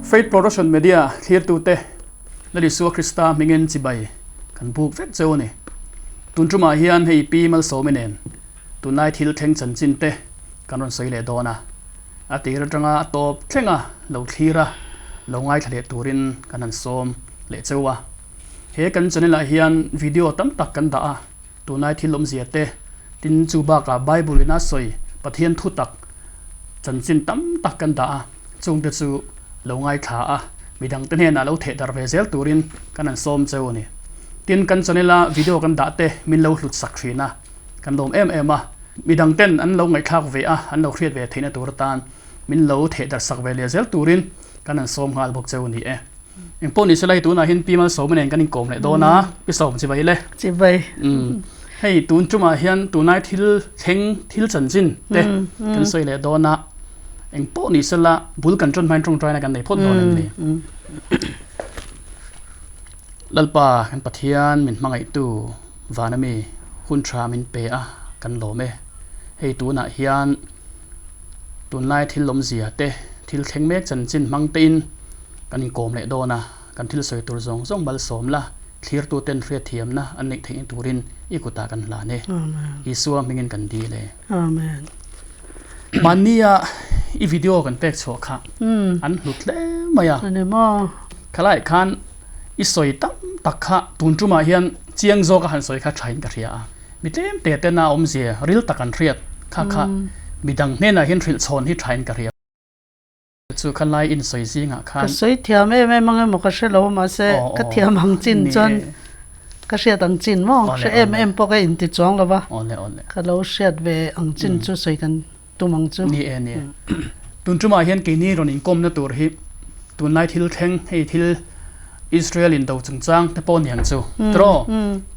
Faith Production Media thlirtute Lal Isua Krista hmingin chibai kan buk vek cheu a ni. Tun tumah hian hei Pi Malsawmi nen tunlai thil thleng chanchin te kan rawn sawi leh dawn a. A tir atanga a tawp thlenga lo thlir a, lo ngaithla leh turin kan han sawm leh cheu a. He kan channel ah hian video tam tak kan dah a, tunlai thil awmzia te, tin chu bakah Bible in a sawi Pathian thu tak chanchin tam tak kan dah a, chungte chu lo ngaithla a, midangte hnenah lo theh darh ve zel turin kan han sawm cheu a ni. Tin, kan channel a video kan dah te min lo hlut sak thin a, kan lawm em em a, midangten an lo ngaihthlak ve a, an lo hriat ve theihna tur atan min lo theh darh sak ve leh zel turin kan han sawm nghal bawk cheu a ni e. Engpawh ni sela hei tunah hian Pi Malsawma nen kan inkawm leh dawn a, Pi Sawm chibai le. Chibai. Umm hei tun tumah hian tunlai thil thleng thil chanchin te kan sawi leh dawn a, engpawh ni sela bul kan ṭan hmain ṭawngṭaina kan nei phawt dawn em ni? Lalpa kan Pathian min hmangaihtu vana mi hun ṭha min pe a kan lawm e. Hei tunah hian Tunlai thil awmzia te, thil thleng mek chanchin hmang tein kan inkawm leh dawn a, kan thil sawi tur zawng zawng malsawm la, thlirtu ten hriatthiamna an neih theihna turin i kutah kan hlan e. Isua hmingin kan dil e. Amen. Mahnia i video kan pek chhuah kha an hlut hle mai a. Ani maw? Khalai khan i sawi tam tak kha tun tumah hian chiang zawka han sawi kha thain ka hria a. Mi tlem te tena awmzia ril tak an hriat kha kha midang hnenah hian hrilh chhawn hi thain ka hria chu kha lai in sawi zingah khan. Ka sawi thiam em em ang emaw ka hre lo mahse ka thiam ang chin chuan ka hriat ang chin maw hre em em pawh ka inti chuang lo va ka lo hriat ve ang chin chu sawi kan tum ang chu. Ni e ni e. Tun tumah hian keini rawn inkawmna tur hi tunlai thil thleng hei thil Israel in do chungchang te pawh ni ang chu tiraw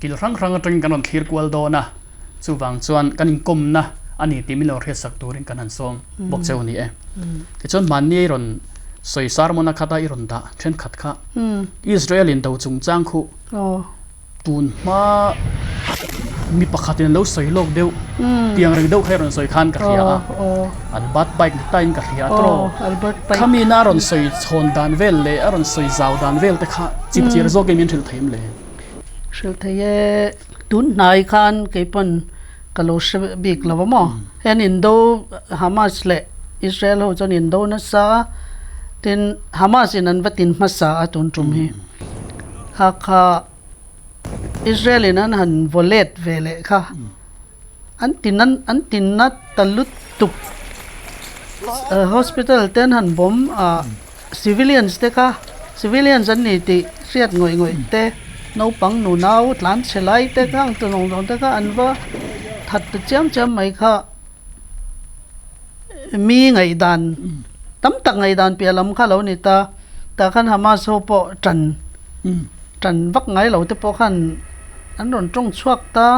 kil hrang hrang atangin kan rawn thlir kual dawn a chuvang chuan kan inkawmna a ni tih min lo hriatsak turin kan han sawm bawk cheu a ni e. Tichuan mahni i rawn sawi sermon a khata i rawn dah thenkhat kha Israel in do chungchang khu Tun hma mi pakhatin an lo sawi lawk deuh tiang reng deuh kha i rawn sawi khan ka hria a Albert Pike ni tain ka hria a tawh khami na a rawn sawi chhawn dan vel leh a rawn sawi zau dan vel te kha chip chir zawkin min hrilh thei em le? Hrilh thei e, tun hnai khan kei pawn ka lo hre bik lo a maw hian indo Hamas leh Israel ho chuan indo nasa a tin Hamas in an va tin hmasa a tun tum hi kha kha Israel in an han vaw let ve leh kha an tin an an tin na ta lutuk hospital te an han bawm ah civilians te kha civilians an ni tih hriat ngawih ngawih te naupang nu nau tlan chhe lai te kha ang tawng zawng te kha an va that ta chiam chiam mai kha mi ngaihdan tam tak ngaihdan piah lam kha lo ni ta tah khan Hamas ho pawh tan Ṭan vak ngai lo te pawh khan an rawn ṭawng chhuak ta,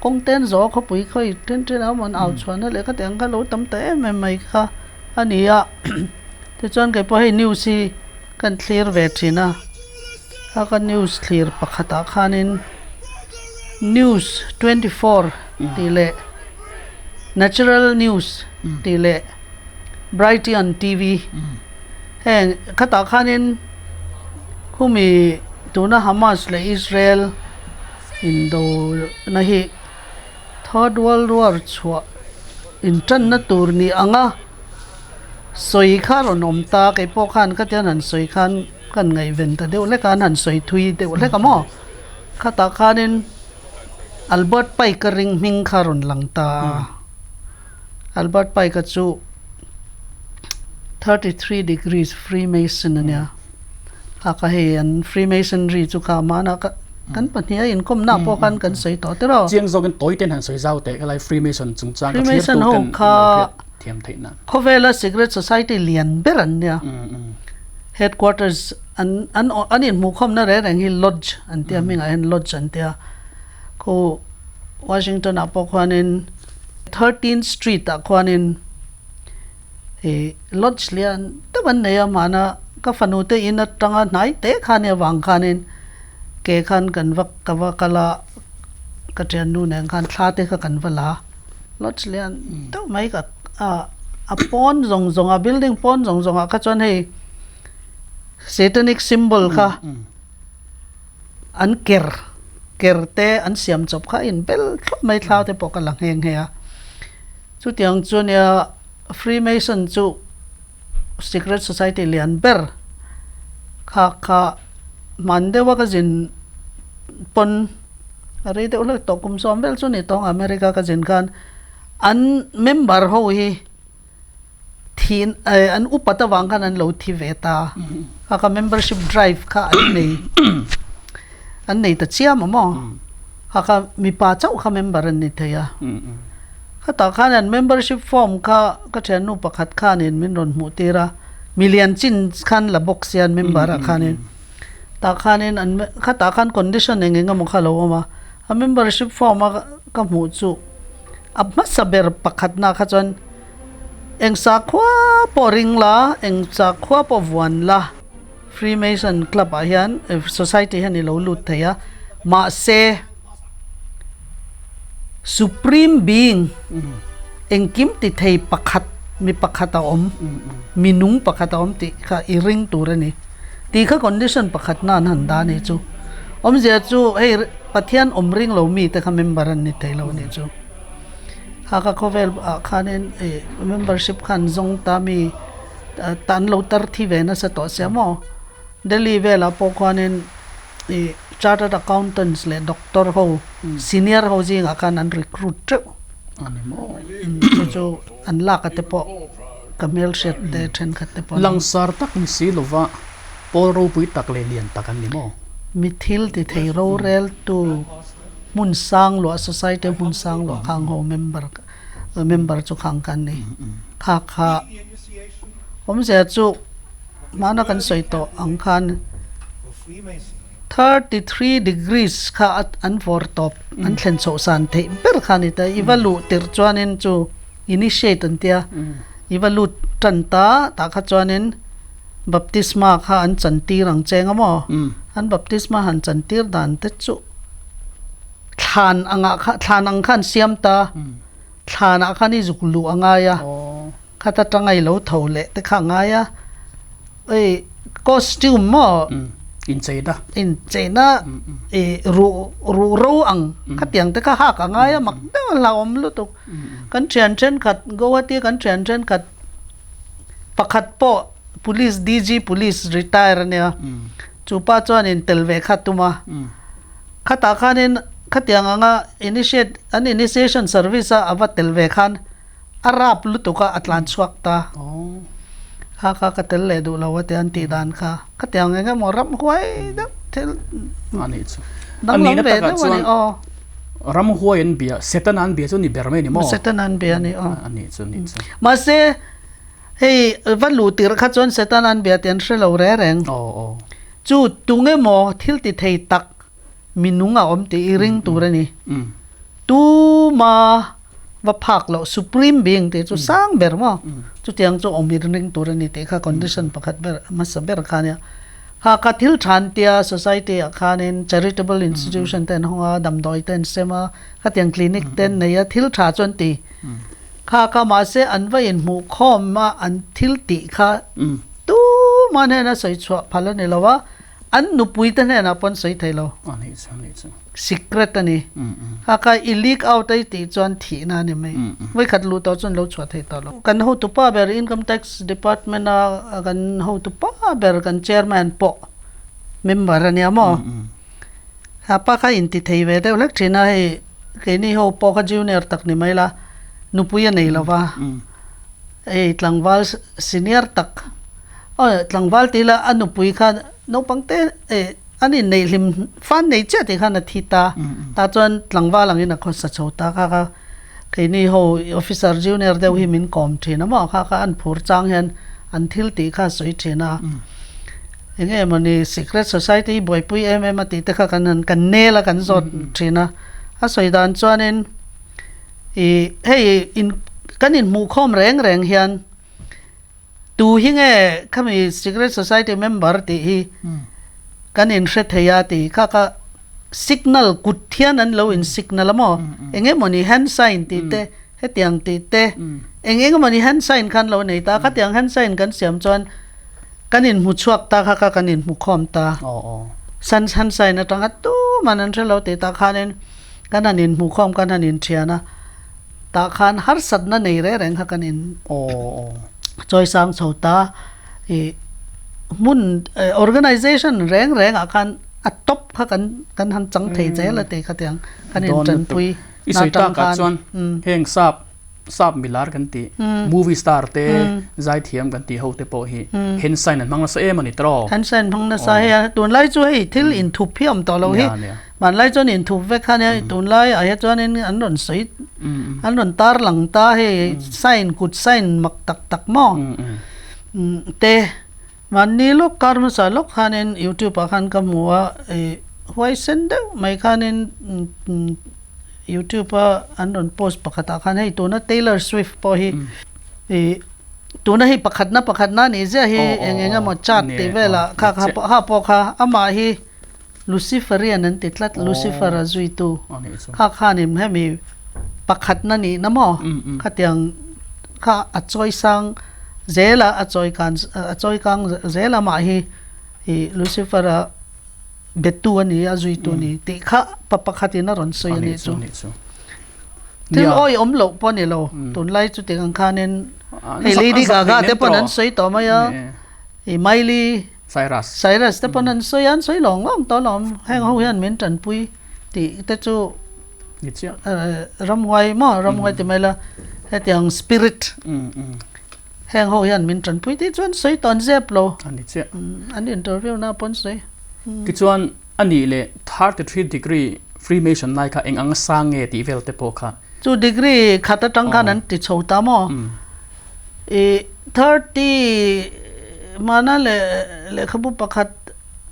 kawng ten zawh a khawpui khawi ṭhen ṭhen a awm an au chhuahna leh khati ang kha lo tam ta em em mai kha a ni a. Tichuan kei pawh hei news hi kan thlir ve ṭhin a, kha ka news thlir pakhatah khanin news 24 tih leh natural news tih leh Brightion TV heng khatah khanin Khumi tuna Hamas leh Israel indona hi Third World War chhuah intanna tur ni anga sawi kha rawn awm ta, kei pawh khan khatiang han sawi khan kan ngaihven ta deuh hlek a, an han sawi thui deuh hlek a maw? Khatah khanin Albert Pike-a ring hming kha rawn lang ta a, Albert Pike-a chu 33 degrees Freemason a nia. A ka hei an Freemasonry chu kha mahna ka kan pahnih a inkawmna pawh khan kan sawi tawh tiraw. Chiang zawkin tawi ten han sawi zau teh ka lai Freemason chungchang ka thlir tu ten kha thiam theih nan. Khawvela secret society lian ber an nia. Headquarters an an an inhmuhkhawmna reng reng hi lodge an tia hmingah hian lodge an tia. Khu Washington ah pawh khuanin 13th street ah khuanin Ih lodge lian deuh an nei a mahna ka fanu te in atanga hnai te kha nia vang khanin ke khan kan va ka va kal a ka thiannu nen khan thla te kha kan va la lodge lian deuh mai ka ah a pawn zawng zawng a building pawn zawng zawng ah kha chuan hei. Satanic symbol kha an ker ker te an siam chawp kha a in bel thluah mai thla te pawh ka la nghe nghe a. Chutiang chu nia Freemason chu secret society lian ber kha kha hman deuha ka zin pawn a rei deuh hlek tawh kum sawm vel chu ni tawng America ka zin khan an member ho hi thin an upat avang khan an lo thi ve ta kha kha membership drive kha an nei an nei ta chiam a maw kha kha mipa chauh kha member an ni thei a khatah khan an membership form kha ka thiannu pakhat khanin min rawn hmuh tir a milian chin khan la bawk sia an member ah khanin tah khanin an khatah khan condition eng eng emaw kha a lo awm a a membership form a ka hmuh chu a hmasa ber pakhatna kha chuan Eng sakhua pawh ring la, eng sakhua pawh vuan la, Freemason club ah hian society hian i lo lut thei a, mahse Supreme Being engkim ti thei pakhat mi pakhat a awm, mi nung pakhat a awm tih kha i ring tur a ni. Tih kha condition pakhat nan han dah a nih chu. Awmzia chu hei Pathian awm ring lo mite kha member an ni thei lo a nih chu. Kha ka khawvel ah khanin ih membership khan zawng ta mi ta an lo tar thi ve nasa tawh sia maw Delhi velah pawh khuanin ih chartered accountants leh doctor ho senior ho zingah khan an recruit teuh chu chu an lak a te pawh ka hmelhriat te thenkhat te pawh langsar tak ni si lova pawl ropui tak leh lian tak an ni maw. Mi thil ti thei roreltu. Hmun sang luah society hmun sang luah khang ho member member chu khang kan ni. Kha kha awmzia chu hmana kan sawi tawh ang khan 33 degrees kha an vawr tawp an thlen chhoh san theih ber kha a ni ta. I va luh tirh chuanin chu initiate an tia i va lut tan ta tah kha chuanin baptisma kha an chantir ang cheng a maw? An baptisma han chantir dan te chu thlan angah kha thlan ang khan siam ta thlanah khan i zuk luh a ngai a khata tanga i lo tho leh te kha a ngai a ei costume maw incheina incheina i ruh ruh ro ang khatiang te kha hak a ngai a mak deuh a hlauhawm lutuk kan thian thenkhat Guwahati kan thian thenkhat pakhat pawh police DG police retire a nia Chu pa chuanin tel ve kha tum a. Khatah khanin khatiang anga initiate an initiation service a a va tel ve khan a rap lutuk a a tlan chhuak ta. Kha kha ka tel leh duh lo a ti an tih dan kha. Khatiang eng emaw ram huai deuh thil danglam ve deuh a ni aw. Ram huai an bia, Satan an bia chu ni ber mai a ni maw? Satan an bia a ni aw. A nih chu, nih chu. Mahse Hei va luh tirh kha chuan Satan an bia tih an hre lo reng reng. Chu tunge maw thil ti thei tak mi nung a awm tih i ring tur a ni. Tuma va phak loh Supreme Being tih chu sang ber maw? Chutiang chu awm i ring tur a ni tih kha condition pakhat ber hmasa ber kha nia. Kha kha thil than tia society ah khanin charitable institution te an hawng a, damdawi te an sem a, khatiang clinic te an nei a, thil tha chu an ti. Kha kha mahse an va inhmuh khawm a, an thil tih kha tuma hnena sawi chhuah phal a ni lo a, an nupui te hnenah pawh an sawi thei lo. Secret a ni. Kha kha i leak out a i tih chuan thihna a ni mai. Vawikhat luh tawh chuan lo chhuah thei tawh lo. Kan hotupa ber Income Tax Department a kan hotupa ber kan chairman pawh member a nia maw? A pa kha inti thei ve deuh hlek thin a, hei keini ho pawh kha junior tak ni mai la, nupui a nei lo va, hei tlangval senior tak, aw tlangval tih ila a nupui kha naupang te eh an inneih hlim fan nei chiah tih khan a thi ta, tah chuan tlangval angin a khawsa chho ta kha kha keini ho officer junior deuh hi min kawm thin a maw kha kha an phur chang hian an thil tih kha a sawi thin a. Eng nge mawni secret society hi buaipui em em a tih te kha kan han kan nel a kan zawt thin a, a sawi dan chuanin ih hei in kan inhmuh khawm reng reng hian tu hi nge khami secret society member tih hi kan inhre thei a tih kha kha signal kut hian an lo in signal a maw eng nge mawni hand sign tih te hetiang tih te eng eng emawni hand sign khan lo nei ta khatiang hand sign kan siam chuan. Kan inhmu chhuak ta kha kha kan inhmu khawm ta. San sunshine atanga tuman an hre lo tih tah khanin kan han inhmu khawm kan han inthian a, tah khan harsatna nei reng reng kha kan in chawi sang chho ta. Ih hmun organization reng reng ah khan a top kha kan kan han chang thei zel a tih khatiang kan intanpui I sawi takah chuan heng sap sap milar kan tih movie star te zaithiam kan tih ho te pawh hi hand sign an hmang nasa em a ni tawh. Hand sign hmang nasa hei a tunlai chu hei thil inthup hi a awm tawh lo hi hmanlai chuan inthup vek kha nia tunlai ah hian chuanin an rawn sawi an rawn tar lang ta hei sign kut sign mak tak tak maw te mahni lawk kar hmasa lawk khanin youtube ah khan ka hmu a ih huaisen deuh mai khanin. Youtube a an rawn post pakhat ah khan hei tuna Taylor Swift pawh hi ih tuna hei pakhatna pakhatna nih ziah hi eng eng emaw chart tih velah kha kha pawh ha pawh kha amah hi Luciferian an ti tlat Lucifer a zuitu kha khanin hemi pakhatna nihna maw khatiang kha a chawi sang zel a a chawi kan a chawi kang zel amah hi ih Lucifer a Bettu a ni, a zuitu a ni tih kha pa pakhatin a rawn sawi a nih chu. Thil awi awm loh pawh a ni lo, tunlai chu tiang ang khanin hei Lady Gaga te pawn an sawi tawh mai a, i Miley Cyrus te pawn an sawi a, an sawi lawng lawng tawh alawm, heng ho hian min tanpui tih te chu ramhuai maw ramhuai ti mai la hetiang spirit. Heng ho hian min tanpui tih chuan sawi tawn zep lo. A ni chiah. An interview na pawn sawi. Tichuan a nih leh 33 degree Freemason lai kha eng anga sang nge tih vel te pawh kha. Chu degree khat atang khan an ti chho ta maw? I 30 hmana leh lehkhabu pakhat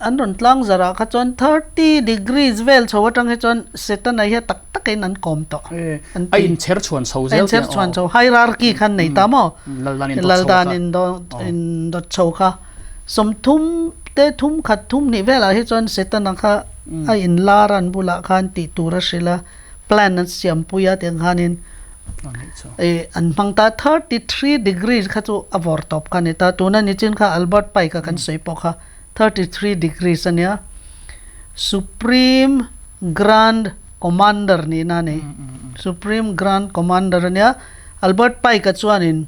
An rawn tlang zarh ah kha chuan 30 degrees vel chho atang hi chuan Setana hi a tak takin an kawm tawh an ti. A inchher chhuan chho zel tih. A inchher chhuan chho hierarchy khan nei ta maw? Laldan in dawt chho kha. 30 te thum khat thum hnih velah hi chuan Setana kha a inlar a an bulah khan tih tur a hrilh a, plan an siampui a tiang khanin an hmang ta. 33 degrees kha chu a vawr tawp kha a ni ta. Tuna nichin kha Albert Pike a kan sawi pawh kha. 33 degrees a nia, Supreme Grand Commander nihna a ni. Supreme Grand Commander a nia, Albert Pike-a chuanin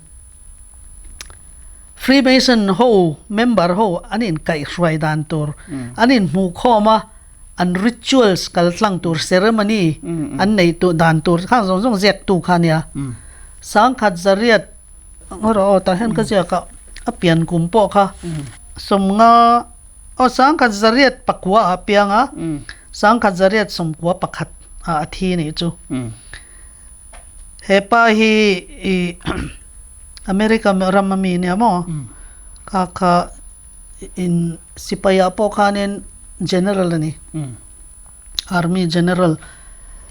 Freemason ho member ho an inkaihhruai dan tur an inhmuhkhawm a, an rituals kal tlang tur ceremony an neih dan tur khang zawng zawng ziaktu kha a nia. Sangkhat zariat Ngaw aw tah hian ka ziak a, a pian kum pawh kha 50 aw 1909 ah a piang a, 1991 ah a thi nih chu. He pa hi ih America ram ami nia maw kha kha in sipai ah pawh khanin general a ni. Army general.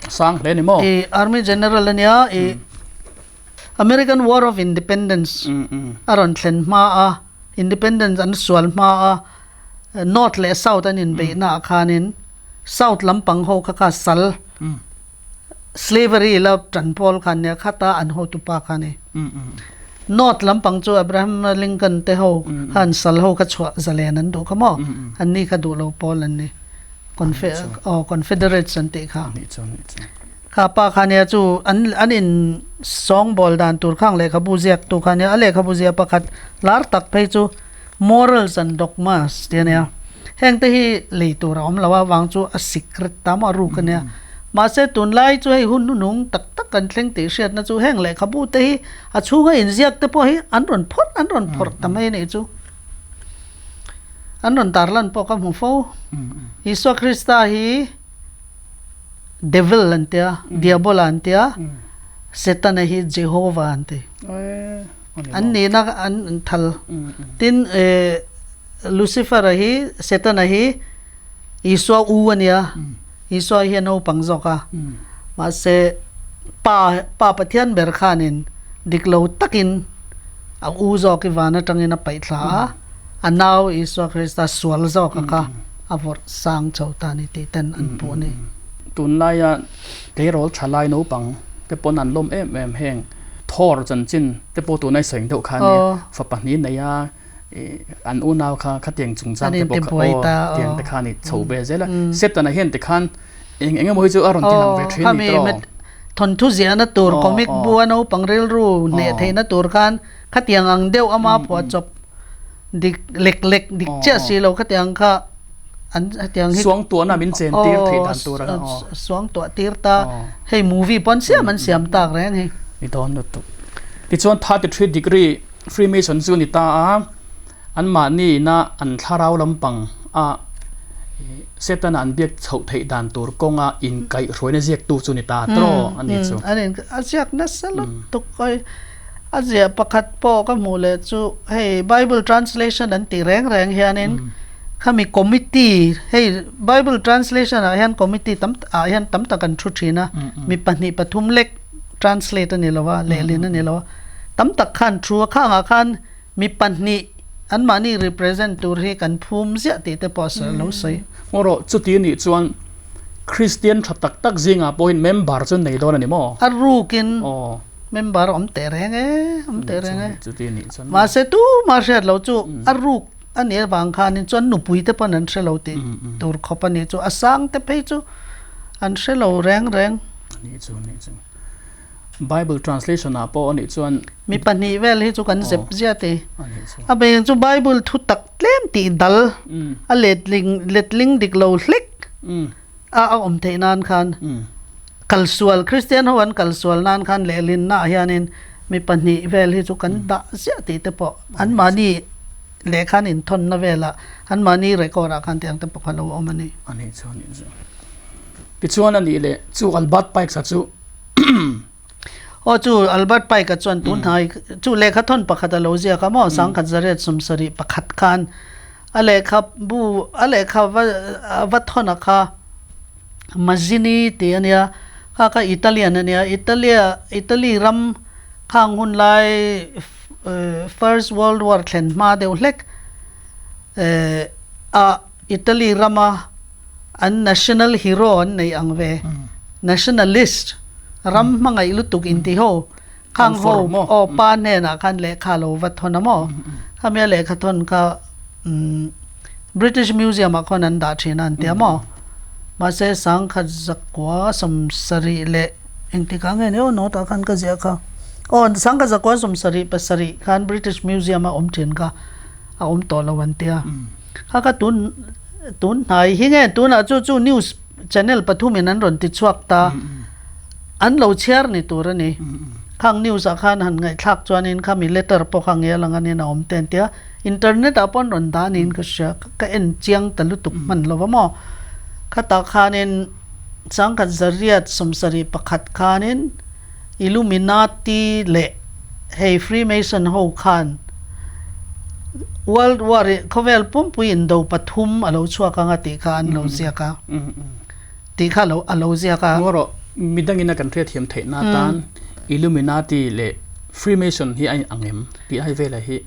Sang hle ni maw? Ih army general a nia ih. American War of Independence a rawn thlen hma a, Independence an sual hma a, North leh South an inbeihna ah khanin South lampang ho kha kha sal, slavery la tan pawl kha an nia, khata an hotupa kha a ni. North lampang chu Abraham Lincoln te ho khan sal ho kha chhuah zalen an duh kha maw? Anni kha duh lo pawl an ni. Confederates an tih kha. Kha pa kha nia chu an an in sawngbawl dan tur khang lehkhabu ziak tu kha nia a lehkhabu ziah pakhat lar tak phei chu Morals and Dogmas tih a nia. Heng te hi lei tur a awm lo a vang chu a secret ta maw a ruk a nia. Mahse tunlai chu hei hun hnuhnung tak tak kan thleng tih hriatna chu heng lehkhabu te hi a chhunga inziak te pawh hi an rawn phawrh an rawn phawrh ta mai a nih chu. An rawn tarlan pawh ka hmu fo. Isua Krista hi. Devil an tia, Diabola an tia, Setana hi Jehovah an ti. An nihna an thal. Tin, Lucifer-a hi, Setana hi Isua u a nia, Isua hi a naupang zawk a. Mahse, Pa, Pa Pathian ber khanin dik lo takin a u zawk hi van atangin a paih thla a, a nau Isua Krista sual zawk a kha a vawrh sang chho ta a ni tih ten an puh a ni. Tunlaia tleirawl tha lai naupang te pawn an lawm em em heng Thor chanchin te pawh tunai sawi deuh kha a nia, fa pahnih nei a. An unau kha khatiang chungchang te pawh kha aw tiang te kha ni chho ve zel a. Setana hian tikhan eng eng emaw hi chu a rawn ti lang ve thin ni tawh. Thawnthu ziahna tur comic bu a naupang rilru hneh theihna tur khan khatiang ang deuh ama phuah chawp dik lek lek dik chiah si lo khatiang kha an hetiang hi suangtuahna min chen tir theih dan tur a suangtuah tir ta hei movie pawn siam an siam tak reng hi. Ni dawn lutuk. Tichuan 33 degree Freemason chu a ni ta a, anmahni ina an thlarau lampang a Setana an biak chhoh theih dan tur kawnga inkaihhruaina ziaktu chu a ni ta tawh a ni chu. An in a ziak nasa lutuk a, a ziah pakhat pawh ka hmuh leh chu hei Bible translation an tih reng reng hianin khami committee hei Bible translation ah hian committee tam ah hian tam tak an thu thin a, mi pahnih pathum lek translate a ni lo a, lehlin a ni lo a, tam tak khan thu a khangah khan mi pahnih anmahni represent tur hi kan phum ziah tih te pawh a lo sawi. Ngaw rawh, chuti anih chuan Kristian tha tak tak zingah pawhin member chu nei dawn a ni maw? A rukin member a awm teh reng e, awm teh reng e. Chuti anih chuan. Mahse tumah hriat loh chu a ruk a nih avang khanin chuan nupui te pawn an hre lo tih tur khawp a nih chu, a sang te phei chu an hre lo reng reng. Anih chu, anih chu. Bible translation ah pawh anih chuan. Mi pahnih vel hi chu kan zep zia ti. A beng chu Bible thu tak tlem tih dal a letling letling dik lo hlek a a awm theih nan khan kalsual Christian ho an kalsual nan khan lehlin na ah hianin mi pahnih vel hi chu kan dah ziah tih te pawh anmahni lehkhan inthawnna velah anmahni record ah khan tiang te pawh kha lo awm a ni. Anih chu anih chu. Tichuan a nih leh chu Albert Pike-a chu Aw chu Albert Pike-a chuan tun hnai chu lehkha thawn pakhat a lo ziak a maw sangkhat zariat sawmsarih pakhat khan a lehkha bu a lehkha va va thawn a kha Mazzini tih a nia kha kha Italian a nia Italia Italy ram khang hun lai First World War thlen hma deuh hlek a Italy rama an national hero an nei ang ve, nationalist, ram hmangaih lutuk inti ho, khang ho aw pa hnenah khan lehkha lo va thawn a maw? Khami a lehkha thawn kha British Museum ah khawn an dah thin a an ti a maw? Mahse sangkhat zakua sawmsarih leh engtikah nge ni aw note ah khan ka ziah kha aw sangkhat zakua sawmsarih pasarih khan British Museum a awm thin kha. a awm tawh lo an tia. Kha kha tun tun hnai hi nge tunah chu chu news channel pathumin an rawn ti chhuak ta. An lo chhiar ni tur a ni. Khang news ah khan han ngaihthlak chuanin khami letter pawh kha nge lang anin a awm te an tia. Internet ah pawh an rawn dah niin ka hria. Ka en chiang ta lutuk hman lo va maw. Khatah khanin sangkhat zariat sawmsarih pakhat khanin Illuminati leh hei Freemason ho khan World War i khawvel pumpui indo pathum a lo chhuak anga tih kha an lo ziak a, tih kha lo a lo ziak a. Ngaw rawh, midangin a kan hriatthiam theih na atan Illuminati leh Freemason hi a inang em tih lai velah hi.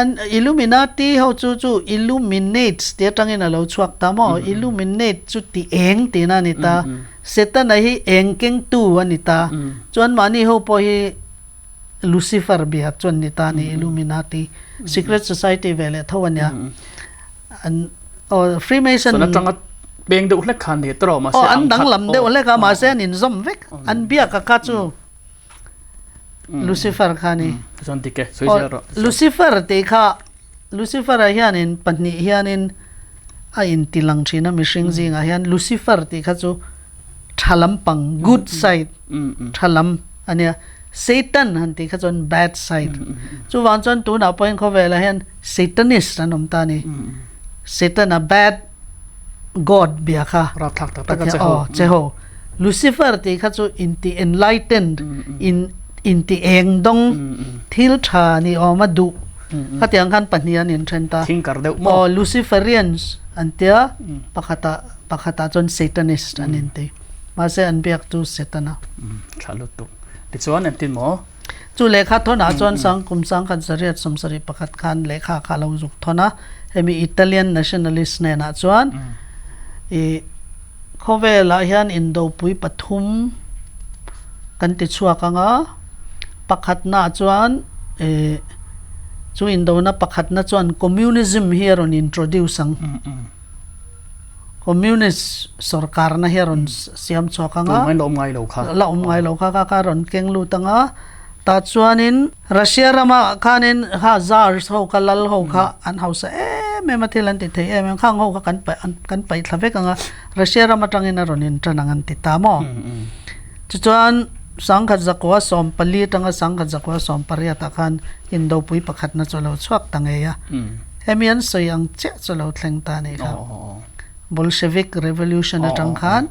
An Illuminati ho chu chu illuminates tih atangin a lo chhuak ta maw? Illuminate chu ti eng tihna a ni ta. Setana hi eng kengtu a ni ta. Chuan mahni ho pawh hi Lucifer biak chu an ni ta a ni, Illuminati. Secret society ve leh tho a nia. An aw Freemason. Chuan atanga peng deuh hlek khan ni tawh mahse. Aw an danglam deuh hlek a mahse an inzawm vek. An biak a kha chu. Lucifer kha ni. Chuan dik e, sawi zel rawh. Lucifer tih kha Lucifer-a hianin pahnih hianin a inti lang thin a mihring zingah hian Lucifer tih kha chu tha lampang good side tha lam a nia. Satan han tih kha chuan bad side. Chuvang chuan tunah pawhin khawvelah hian Satanist an awm ta a ni. Satan-a bad God bia kha Rapthlak tak tak a che ho. Che ho. Lucifer tih kha chu inti enlightened, in inti eng dawng, thil tha ni awm a duh. Khatiang khan pahnih an inthen ta. Thinker deuh maw? Aw, Luciferians an tia, pakhatah pakhatah chuan Satanist an inti. Mahse an biak chu Setana. Tha lutuk. Tichuan engtin maw? Chu lehkha thawnah chuan sang kum sangkhat zariat sawmsarih pakhat khan lehkha kha a lo zuk thawn a, hemi Italian nationalist hnenah chuan ih khawvelah hian indopui pathum kan ti chhuak ang a, pakhatnaah chuan ih. Chu indona pakhatna chuan communism hi a rawn introduce ang. Communist sorkarna hi a rawn siam chhuak ang a. Tunhmain la awm ngai lo kha. La awm ngai lo kha kha kha a rawn keng lut ang a. Tah chuanin Russia ramah khanin kha Tsars ho kha lal ho kha an hausa em em a, thil an ti thei em em. Khang ho kha kan paih kan paih thla vek ang a, Russia ram atangin a rawn intan ang an ti ta maw? Tichuan sangkhat zakua 14 atanga sangkhat zakua 18 ah khan indopui pakhatna chu a lo chhuak ta ngei a. Hemi an sawi ang chiah chu a lo thleng ta a nih kha. Bolshevik Revolution atang khan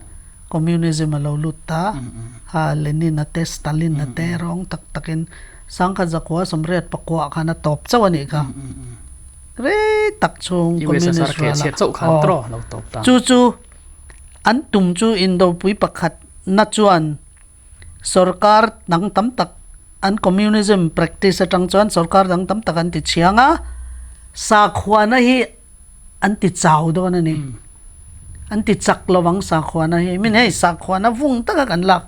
Communism a lo lut ta, ha Lenin a te Stalin a te rawng tak takin sangkhat zakua 89 ah khan a tawp chauh a nih kha. Rei tak chhung Communist ral ah aw chu chu an tum chu indopui pakhat na chuan sorkar dang tam tak an Communism practice atang chuan sorkar dang tam tak an ti chhiang a, sakhuana hi an ti chau dawn a ni. An ti chak lo ang sakhuana hi. Min hei sakhuana vung taka kan lak.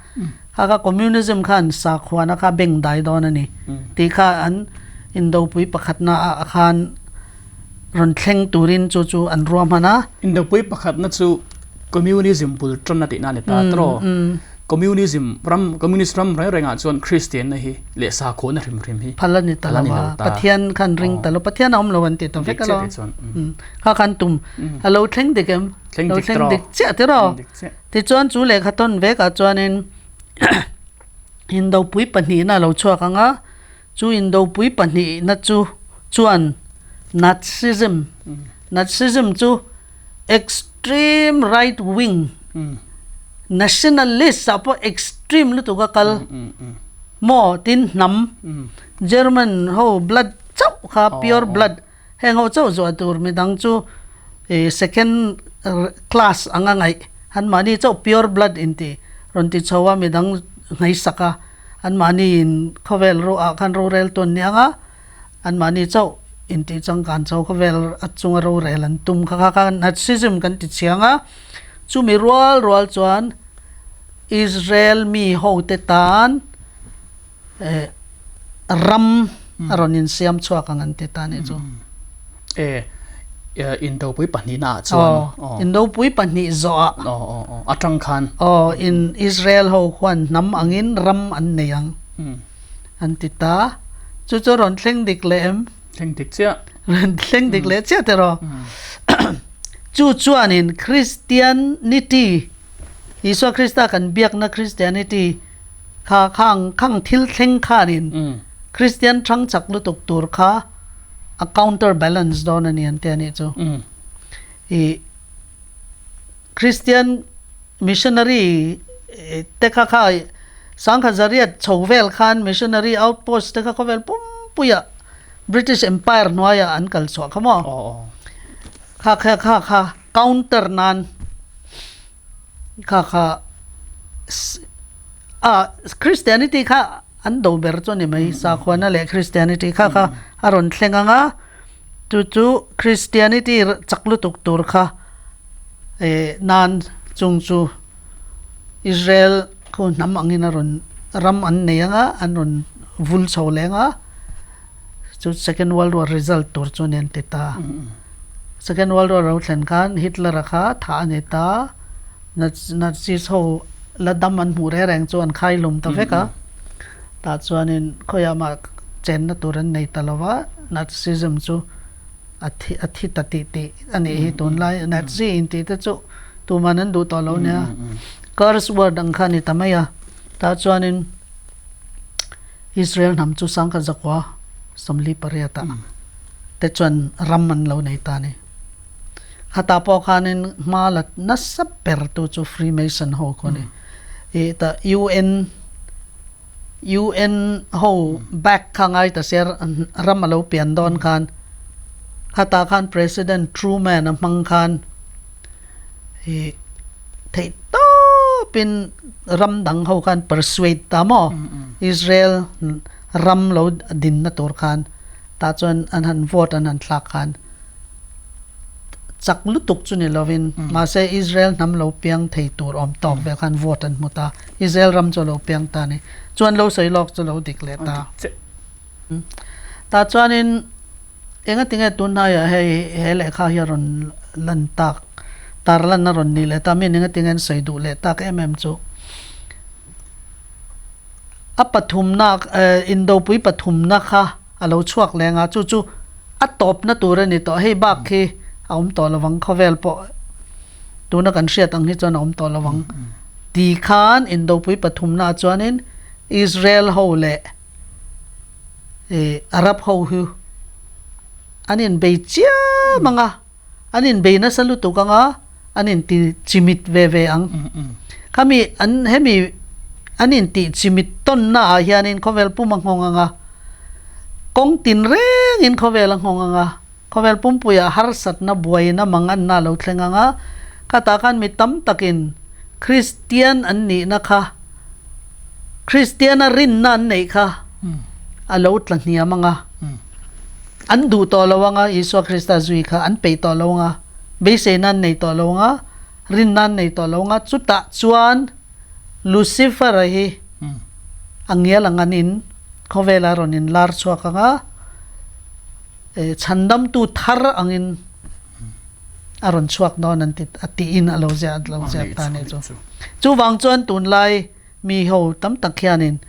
Kha kha communism khan sakhuana kha beng dai dawn a ni. Tih kha an indopui pakhatna ah khan rawn thleng turin chu chu an ruahman a. Indopui pakhatna chu communism bul tan a tihna a ni ta tawh. Communism ram, Communist ram reng rengah chuan Kristianna hi leh sakhuana hrim hrim hi Phal a ni ta lo a, Pathian khan ring ta lo, Pathian a awm lo an ti ta vek a lo. Kha khan tum a lo thleng dik em? Lo thleng dik chiah tiraw? Tichuan chu lehkha tawn vekah chuanin Indopui pahnihna a lo chhuak ang a, chu Indopui pahnihna chu chuan Nazism, Nazism chu extreme right wing nationalist ah pawh extreme lutuk a kal maw tin hnam German ho blood chauh kha pure blood heng ho chauh zuah tur midang chu ih second class anga ngaih an mahni chauh pure blood inti rawn ti chho a midang ngaisak a an mahni in khawvel ro ah khan rorel tawn nia anga. Anmahni chauh intih changkan chho khawvel a chunga rorel an tum kha kha kha Nazism kan ti chiang a, chumi rual rual chuan Israel mi hote tan eh ram a rawn insiam chhuak ang an ti ta nih chu. Eh Indopui pahnihna ah chuan. Aw, Indopui pahnih zawh ah. Aw aw aw, atang khan. Aw, in Israel ho khuan hnam angin ram an nei ang. An ti ta. Chu chu rawn thleng dik leh em? Thleng dik chiah. Rawn thleng dik leh chiah tiraw? Chu chuanin Christianity, Isua Krista kan biakna Christianity kha khang khang thil thleng khanin Christian thang chak lutuk tur kha a counter balance dawn a ni an ti a nih chu. I Christian missionary te kha kha Sangha zariat chho vel khan missionary outpost te kha khawvel pumpuiah British Empire hnuaiah an kal chhuah kha maw? Kha kha kha kha counter nan kha kha a Christianity kha an do ber chu a ni mai sakhuana leh Christianity kha kha a rawn thleng ang a chu chu Christianity chak lutuk tur kha eh nan chung chu Israel Khu hnam angin a rawn ram an nei ang a, an rawn vul chho leng a, chu Second World War result tur chu nen ti ta. Second World War ro thlen khan Hitler-a kha thah a ni ta, Nazis ho la dam an hmuh reng reng chu an khai hlum ta vek a, tah chuanin khawiah mah chenna tur an nei ta lo va, Nazism chu a thi a thi ta tih tih a nih hi tunlai Nazi intih te chu tuman an duh tawh lo nia. Curse word ang kha a ni ta mai a, tah chuanin Israel hnam chu sangkhat zakua 48 ah te chuan ram an lo nei ta a ni. Khatah pawh khanin hma la nasa ber tu chu Freemason ho khaw a ni. Ih ta UN UN ho back kha ngai ta sia ram a lo pian dawn khan khatah khan President Truman a hmang khan ih theih tawpin ram dang ho khan persuade ta maw Israel ram lo dinna tur khan tah chuan an han vote an han thlak khan chak lutuk chu ni lovin mahse Israel hnam lo piang thei tur awm tawk vel khan vote an hmu ta Israel ram chu a lo piang ta a ni chuan lo sawi lawk chu lo dik leh ta tah chuanin. Engatinge tunhnaiah hei he lehkha hi a rawn lan tak, tarlan a rawn nih leh ta mi engatinge an sawi duh leh tak em em chu. A pathumna indopui pathumna kha a lo chhuak leng a, chu chu a tawpna tur a ni tawh. Hei bak khi a awm tawh lovang khawvel pawh tuna kan hriat ang hi chuan a awm tawh lovang ti khan indopui pathumna ah chuanin Israel ho leh Arab ho hi an inbei chiam ang a, an inbei nasa lutuk ang a, an inti chimit ve ve ang. Khami an hemi an intih chimit tawnna ah hianin khawvel pum a nghawng ang a, kawng tin rengin khawvel a nghawng ang a, khawvel pumpuiah harsatna buaina manganna a lo thleng ang a, khatah khan mi tam takin Kristian an nihna kha Kristiana rinna an neih kha a lo tla hniam ang a, an duh tawh lo ang a, Isua Krista zui kha an peih tawh lo ang a, beiseina an nei tawh lo ang a, rinna an nei tawh lo ang a, chutah chuan Lucifer-a hi a ngial ang anin khawvela rawn inlar chhuak ang a, chhandamtu thar angin a rawn chhuak dawn an ti a tiin a lo ziah a lo ziak ta a nih chu. Chuvang chuan tunlai mi ho tam tak hianin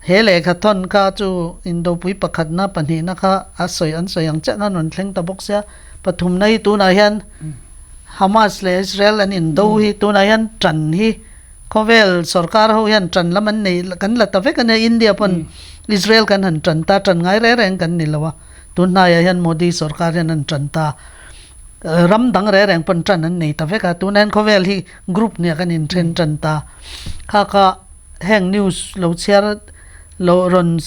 he lehkha thawn kha chu indopui pakhatna pahnihna kha a sawi an sawi ang chiah khan rawn thleng ta bawk sia. Pathumna hi tunah hian Hamas leh Israel an indo hi tunah hian tan hi khawvel sorkar ho hian tan lam an nei kan la ta vek a nia India pawn Israel kan han tan ta tan ngai reng reng kan ni lo a. Tun hnaiah hian Modi sorkar hian an tan ta. Ram dang reng reng pawn tan an nei ta vek a. Tunah hian khawvel hi group nia kan inthen tan ta. Kha kha heng news lo chhiar lo rawn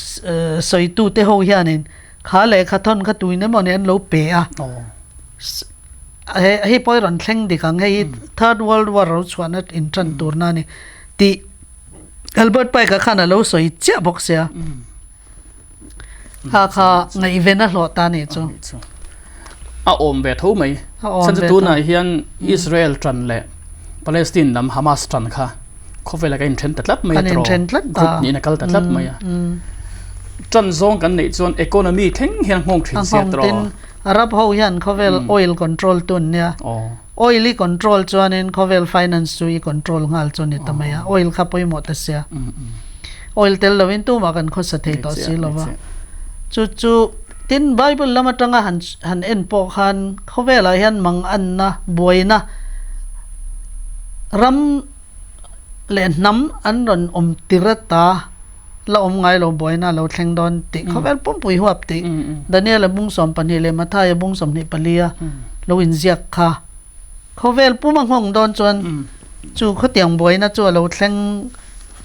sawitu te ho hianin kha lehkha thawn kha tuin emaw ni an lo pe a. Hei pawh hi rawn thleng dik ang. Hei hi Third World War ro chhuahna intan turna a ni tih Albert Pike-a khan a lo sawi chiah bawk sia. Kha kha ngaihven a hlawh ta nih chu. A awm ve tho mai. Chhan chu tunah hian Israel tan leh Palestine lam Hamas tan kha khawvel a ka inthen ta tlat mai a tiraw. Group niin a kal ta tlat mai a. Tan zawng kan neih chuan economy thleng hian a nghawng thin sia tiraw. Arab ho hian khawvel oil control tu an nia. Oil i control chuanin khawvel finance chu i control nghal chu ni ta mai a, oil kha pawimawh ta sia. Oil tel lovin tumah kan khawsa thei tawh si lova. Chu chu tin Bible lam atanga han han en pawh khan khawvelah hian manganna, buaina ram leh hnam an rawn awm tir ata la awm ngai lo buaina a lo thleng dawn tih khawvel pumpui huap tih Daniel-a bung 12 leh Matthai-a bung 24 a lo inziak kha khawvel pum a nghawng dawn chuan chu khawtiang buaina chu a lo thleng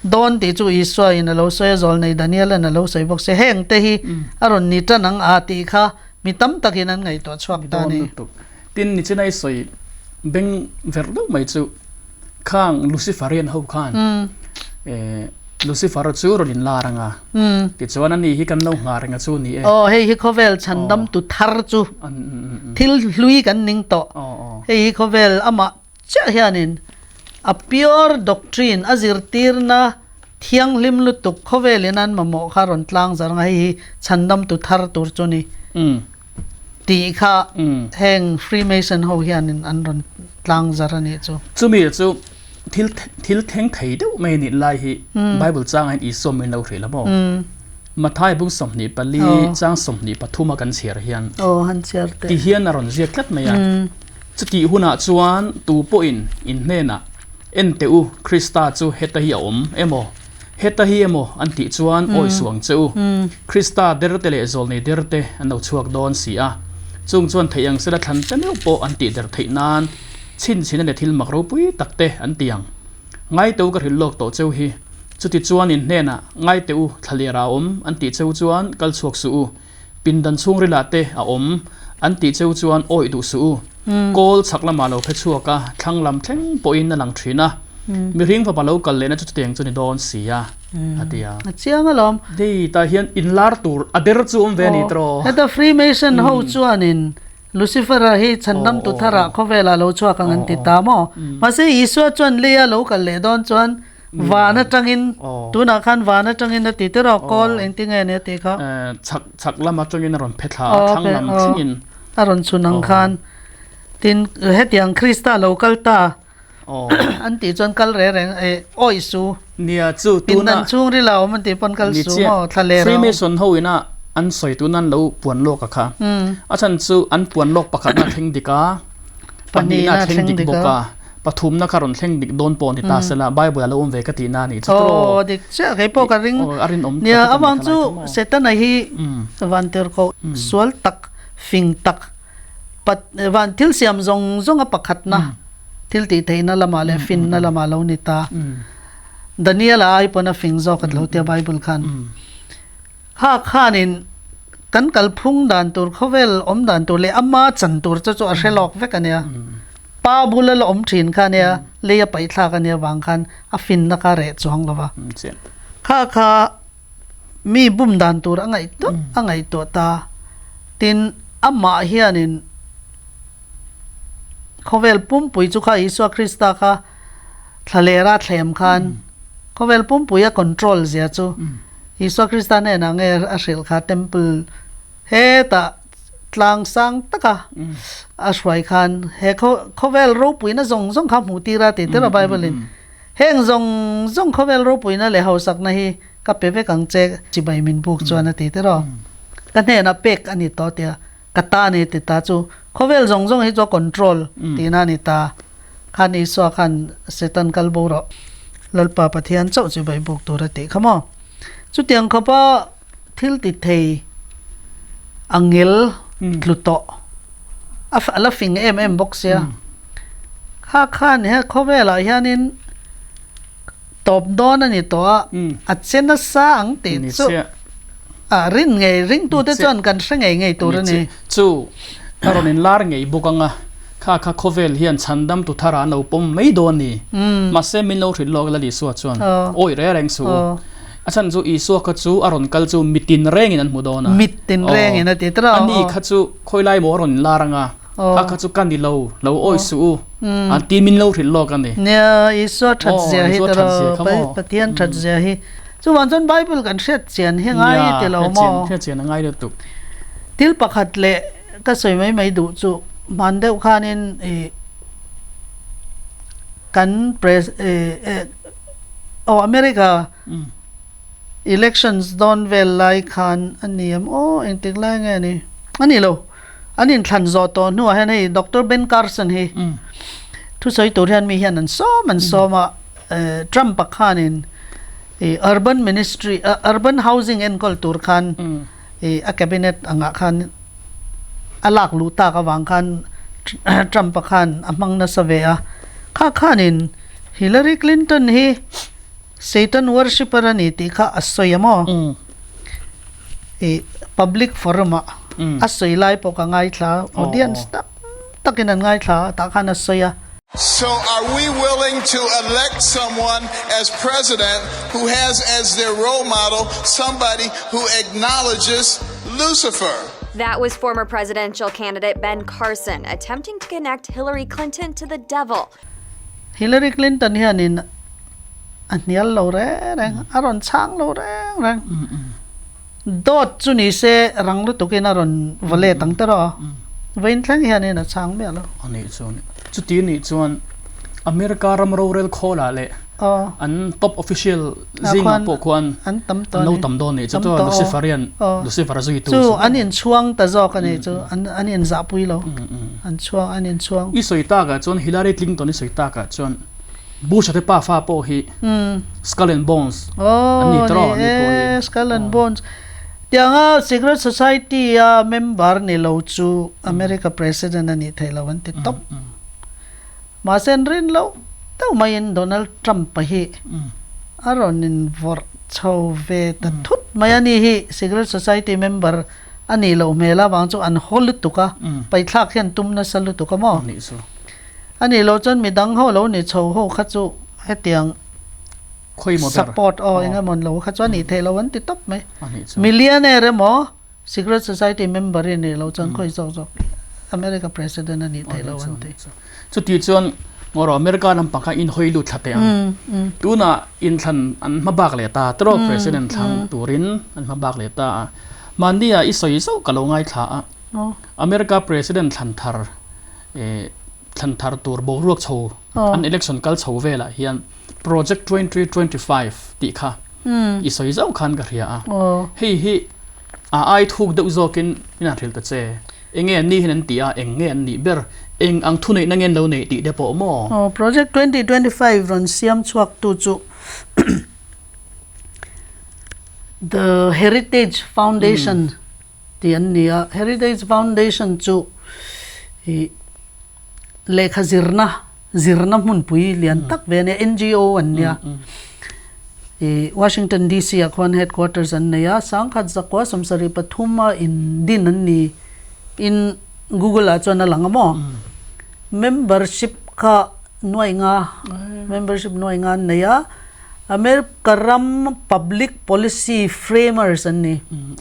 dawn tih chu Isua in a lo sawi a zawlnei Daniel-a'n a lo sawi bawk si heng te hi a rawn ni tan ang a tih kha mi tam takin an ngaihtuah chhuak ta a ni. Tin nichina i sawi beng verh deuh mai chu Khang Luciferian ho khan Lucifer chu rawn in lar anga tichuan ani hi kan lo nghah reng a chu ni e. Aw hei hi khawvel chhandam tu thar chu thil hlui kan ning tawh. Hei hi khawvel amah chiah hianin a pure doctrine a zirtirna thianghlim lutuk khawvelin an mamawh kha rawn tlang zar anga hei hi chhandam tu thar tur chu ni. Tih kha heng Freemason ho hianin an rawn tlang zar a nih chu. Chumi chu thil thil thleng thei deuh mai a nih lai hi Bible changah hian Isua min lo hrilh a maw? Matthai bung 24 chang 23 a kan chhiar hian ti hian a rawn ziak tlat mai a. Chutih hunah chuan tu pawhin in hnenah en teh u Krista chu heta hi a awm emaw? Heta hi emaw an tih chuan awi suang che u. Krista derte leh zawlnei derte an lo chhuak dawn si a. Chung chuan theih ang sela thlan te meuh pawh an tih der theih nan chhinchhina leh thil mak ropui tak te an ti ang. Ngaite u ka hrilh lawk tawh cheu hi. Chuti chuan in hnenah ngaite u thlaliar a awm an tih cheu chuan kal chhuak suh u. Pindan chhungrilah te a awm an tih cheu chuan awih duh suh u. Kawl chhak lamah lo phe chhuak a, thlang lam thleng pawhin a lang thin a. Mihring fapa lo kal lehna chu chutiang chu ni dawn si a, a ti a. A chiang alawm. Hei tah hian inlar tur a der chu awm ve a ni tawh. Heta Freemason ho chuanin Lucifer-a hi chhandam tu tharah khawvelah lo chhuak ang an ti ta maw? Mahse Isua chuan leia lo kal leh dawn chuan. Van atangin tunah khan van atangin a ti te rawh kawl engtinge ni a tih kha. Chhak chhak lam atangin a rawn phe thla a thlang lam thlengin. A rawn chhun ang khan tin hetiang Krista lo kal ta an tih chuan kal reng reng e awih su. Nia chu tuna. Pindan chhungril a awm an tih pawn kal su maw thla ler a awm. Freemason ho ina an sawi tuna an lo puan lawk a kha. A chhan chu an puan lawk pakhatna thleng dik a. Pahnihna a thleng dik bawk a, pathumna kha rawn thleng dik dawn pawh ni ta sela, Bible a lo awm ve ka tihna a nih chu tawh. Aw, dik chiah kei pawh ka ring. Aw, a rinawm tak Nia, avang chu Setana hi van tirhkoh sual tak, fing tak, pat van thil siam zawng zawng a pakhatna thil tih theihna lamah leh finna lamah lo ni ta. Daniel-a ai pawn a fing zawk a lo tia Bible khan. Kha khanin kan kalphung dan tur, khawvel awm dan tur leh ama chan tur chu chu a hre lawk vek a nia. Pa bula la awm thin kha a nia, lei a paih thlak a nia vang khan a finna kha a reh chuang lo va. Kha kha mi bum dan tur a ngaihtuah a ngaihtuah ta. Tin, amah hianin khawvel pumpui chu kha Isua Krista kha thlalera thlem khan khawvel pumpui a control zia chu Isua Krista hnenah nge a hrilh kha temple hetah tlang sang taka a hruai khan he khawvel ropuina zawng zawng kha hmuh tir a tih tir a Bible in heng zawng zawng khawvel ropuina leh hausakna hi ka pe vek ang che chibai min buk chuan a ti tir aw ka hnenah pek a ni tawh tia ka ta a ni ti ta chu khawvel zawng zawng hi chu a control tihna a ni ta. Khan Isua khan Satan kal bo rawh, Lalpa Pathian chauh chu vaih buk tur a tih kha maw? Chutiang khawpa thil ti thei angel tlu tawh a a la fing em em bawk sia. Kha khan he khawvelah hianin tawp dawn a ni tawh a, a che nasa ang tih chu a rin ngei ringtute chuan kan hre ngei ngei tur a ni. Chu a rawn inlar ngei bawk ang a. Kha kha khawvel hian chhandam tu thar ah an lo pawm mai dawn ni. Mahse min lo hrilh lawk Lal Isua chuan, Awi reng reng suh u. A chhan chu Isua kha chu a rawn kal chu mitin rengin an hmu dawn a. Mitin rengin a ti tawh a. Ani kha chu khawi lai maw a rawn inlar ang a, kha kha chu ka ni lo, lo awi suh u an ti min lo hrilh lawk a ni. Nia, Isua that zia hi tawh, Pathian that zia hi. Chuvang chuan Bible kan hriat chian hi ngai ti lo maw? Nia, hriat chian a ngai lutuk. Thil pakhat leh Ka sawi mai mai duh chu hman deuh khanin ih kan pres ih aw America elections dawn vel lai khan a ni em aw engtik lai nge ni a ni lo an inthlan zawh tawh hnuah hian hei Doctor Ben Carson hi thusawi tur hian mi hian an sawm an sawm a Trump a khanin ih urban ministry urban housing enkawl tur khan I a cabinet angah khan a lak luh tak avang khan Trump-a khan a hmang nasa ve a. Kha khanin Hillary Clinton hi Satan worshipper a ni tih kha a sawi a maw? I public forum-ah a sawi lai pawh ka ngaithla, audience tam takin an ngaithla a, tah khan a sawi a. So are we willing to elect someone as president who has as their role model somebody who acknowledges Lucifer? That was former presidential candidate Ben Carson attempting to connect Hillary Clinton to the devil. Hillary Clinton hianin a hnial lo reng reng, a rawn chhang lo reng reng. Dawt chu ni se rang lutukin a rawn va let ang tawh a, vawiin thleng hianin a chhang miah lo. A nih chuan chuti nih chuan America ram rorel khawlah leh an top official zingah pawh khuan an tam tawh an lo tam dawn nih chu chuan Lucifer hian Lucifer a zui tu chu an inchhuang ta zawk a nih chu an an inzahpui lo an chhuang an inchhuang. I sawi takah chuan Hillary Clinton i sawi takah chuan Bush-a te pa fa pawh hi Skull and Bones an ni tawh a ni pawh hi. Skull and Bones tianga Secret Society a member ni lo chu America President a nih theih lo an ti tawp. Mahse an rin loh deuh maiin Donald Trump-a hi a rawn invawrh chho ve ta thut mai a ni hi Secret Society member a nih loh hmel avang chu an haw lutuk a, paithlak hian tum nasa lutuk a maw? A nih loh chuan midang ho lo ni chho ho kha chu hetiang support aw eng emaw lo kha chu a nih theih loh an ti tawp mai. Millionaire emaw secret society member i nih loh chuan khawi zawk zawk America president a nih theih loh an ti. Chuti chuan. Ngaw America lampang kha in hawi lut thla teh ang. Tunah inthlan an hma bak leh ta tawrh President thlang turin an hma bak leh ta a. Mahni ah i sawi zauh ka lo ngaithla a. America President thlan thar thlan thar tur boruak chho an election kal chho velah hian Project 2025 tih kha i sawi zauh khan ka hria a. Hei hi a ai thuk deuh zawkin in han hrilh ta che. Eng nge an ni hian an tih a, eng nge an nih ber, eng ang thuneihna nge an lo neih tih te pawh maw? Aw, Project 2025 rawn siam chhuak tu chu The Heritage Foundation tih an ni a. Heritage Foundation chu ih lehkha zirna zirna hmunpui lian tak ve a nia, NGO an nia. Ih Washington DC ah khuan headquarters an nei a, sangkhat zakua sawmsarih pathum a in din an ni in Google ah chuan a lang a maw? Membership kha nuai nga membership nuai nga an nei a, America ram public policy framers an ni.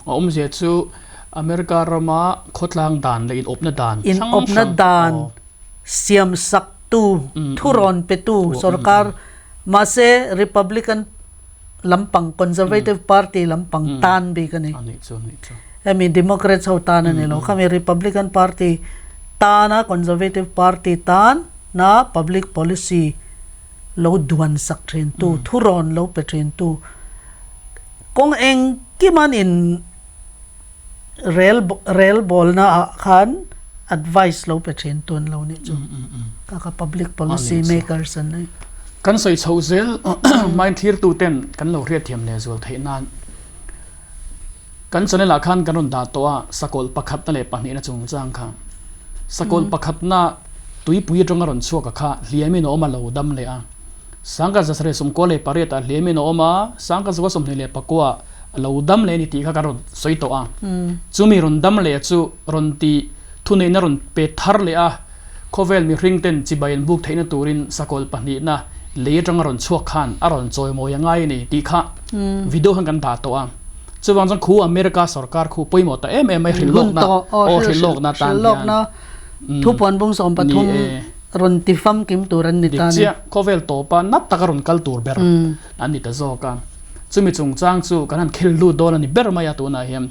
A awmzia chu America rama khawtlang dan leh inawpna dan hrang hrang. Inawpna dan siam sak tu, thurawn pe tu sorkar mahse Republican lampang Conservative Party lampang tan bik a ni. Hemi Democrats ho tan a ni lo. Khami Republican Party tana Conservative Party tan na public policy lo duan sak thin tu, thurawn lo pe thin tu kawng engkim an in rel rel bawlna ah khan advice lo pe thin tu an lo nih chu ka kha public policy makers an ni. Kan sawi chhoh zel hmain thirtu ten kan lo hriatthiam leh zual theih nan kan channel ah khan kan rawn dah tawh a sakawlh pakhatna leh pahnihna chungchang kha sakawlh pakhatna tuipui atanga rawn chhuak a kha hliamin a awm a lo dam leh a sangkhat zasarih sawmkua leh pariat ah hliamin a awm a sangkhat zakua sawmhnih leh pakua a lo dam leh a ni tih kha kan rawn sawi tawh a. Chumi rawn dam leh chu rawn tih thuneihna rawn pe thar leh a, khawvel mihring ten chibai an buk theihna turin sakawlh pahnihna lei atanga rawn chhuak khan a rawn chawimawi a ngai a ni tih kha video khan kan dah tawh a. Chuvang chuan khu America sorkar khu pawimawh ta em em mai hrilh lawkna aw hrilh lawkna tan hian ni e. Rawn ti famkim tur an ni ta a ni. Dik chiah, khawvel tawpa nat taka rawn kal tur ber an ni ta zawk a. Chumi chungchang chu kan han khel lut dawn a ni ber mai a tunah hian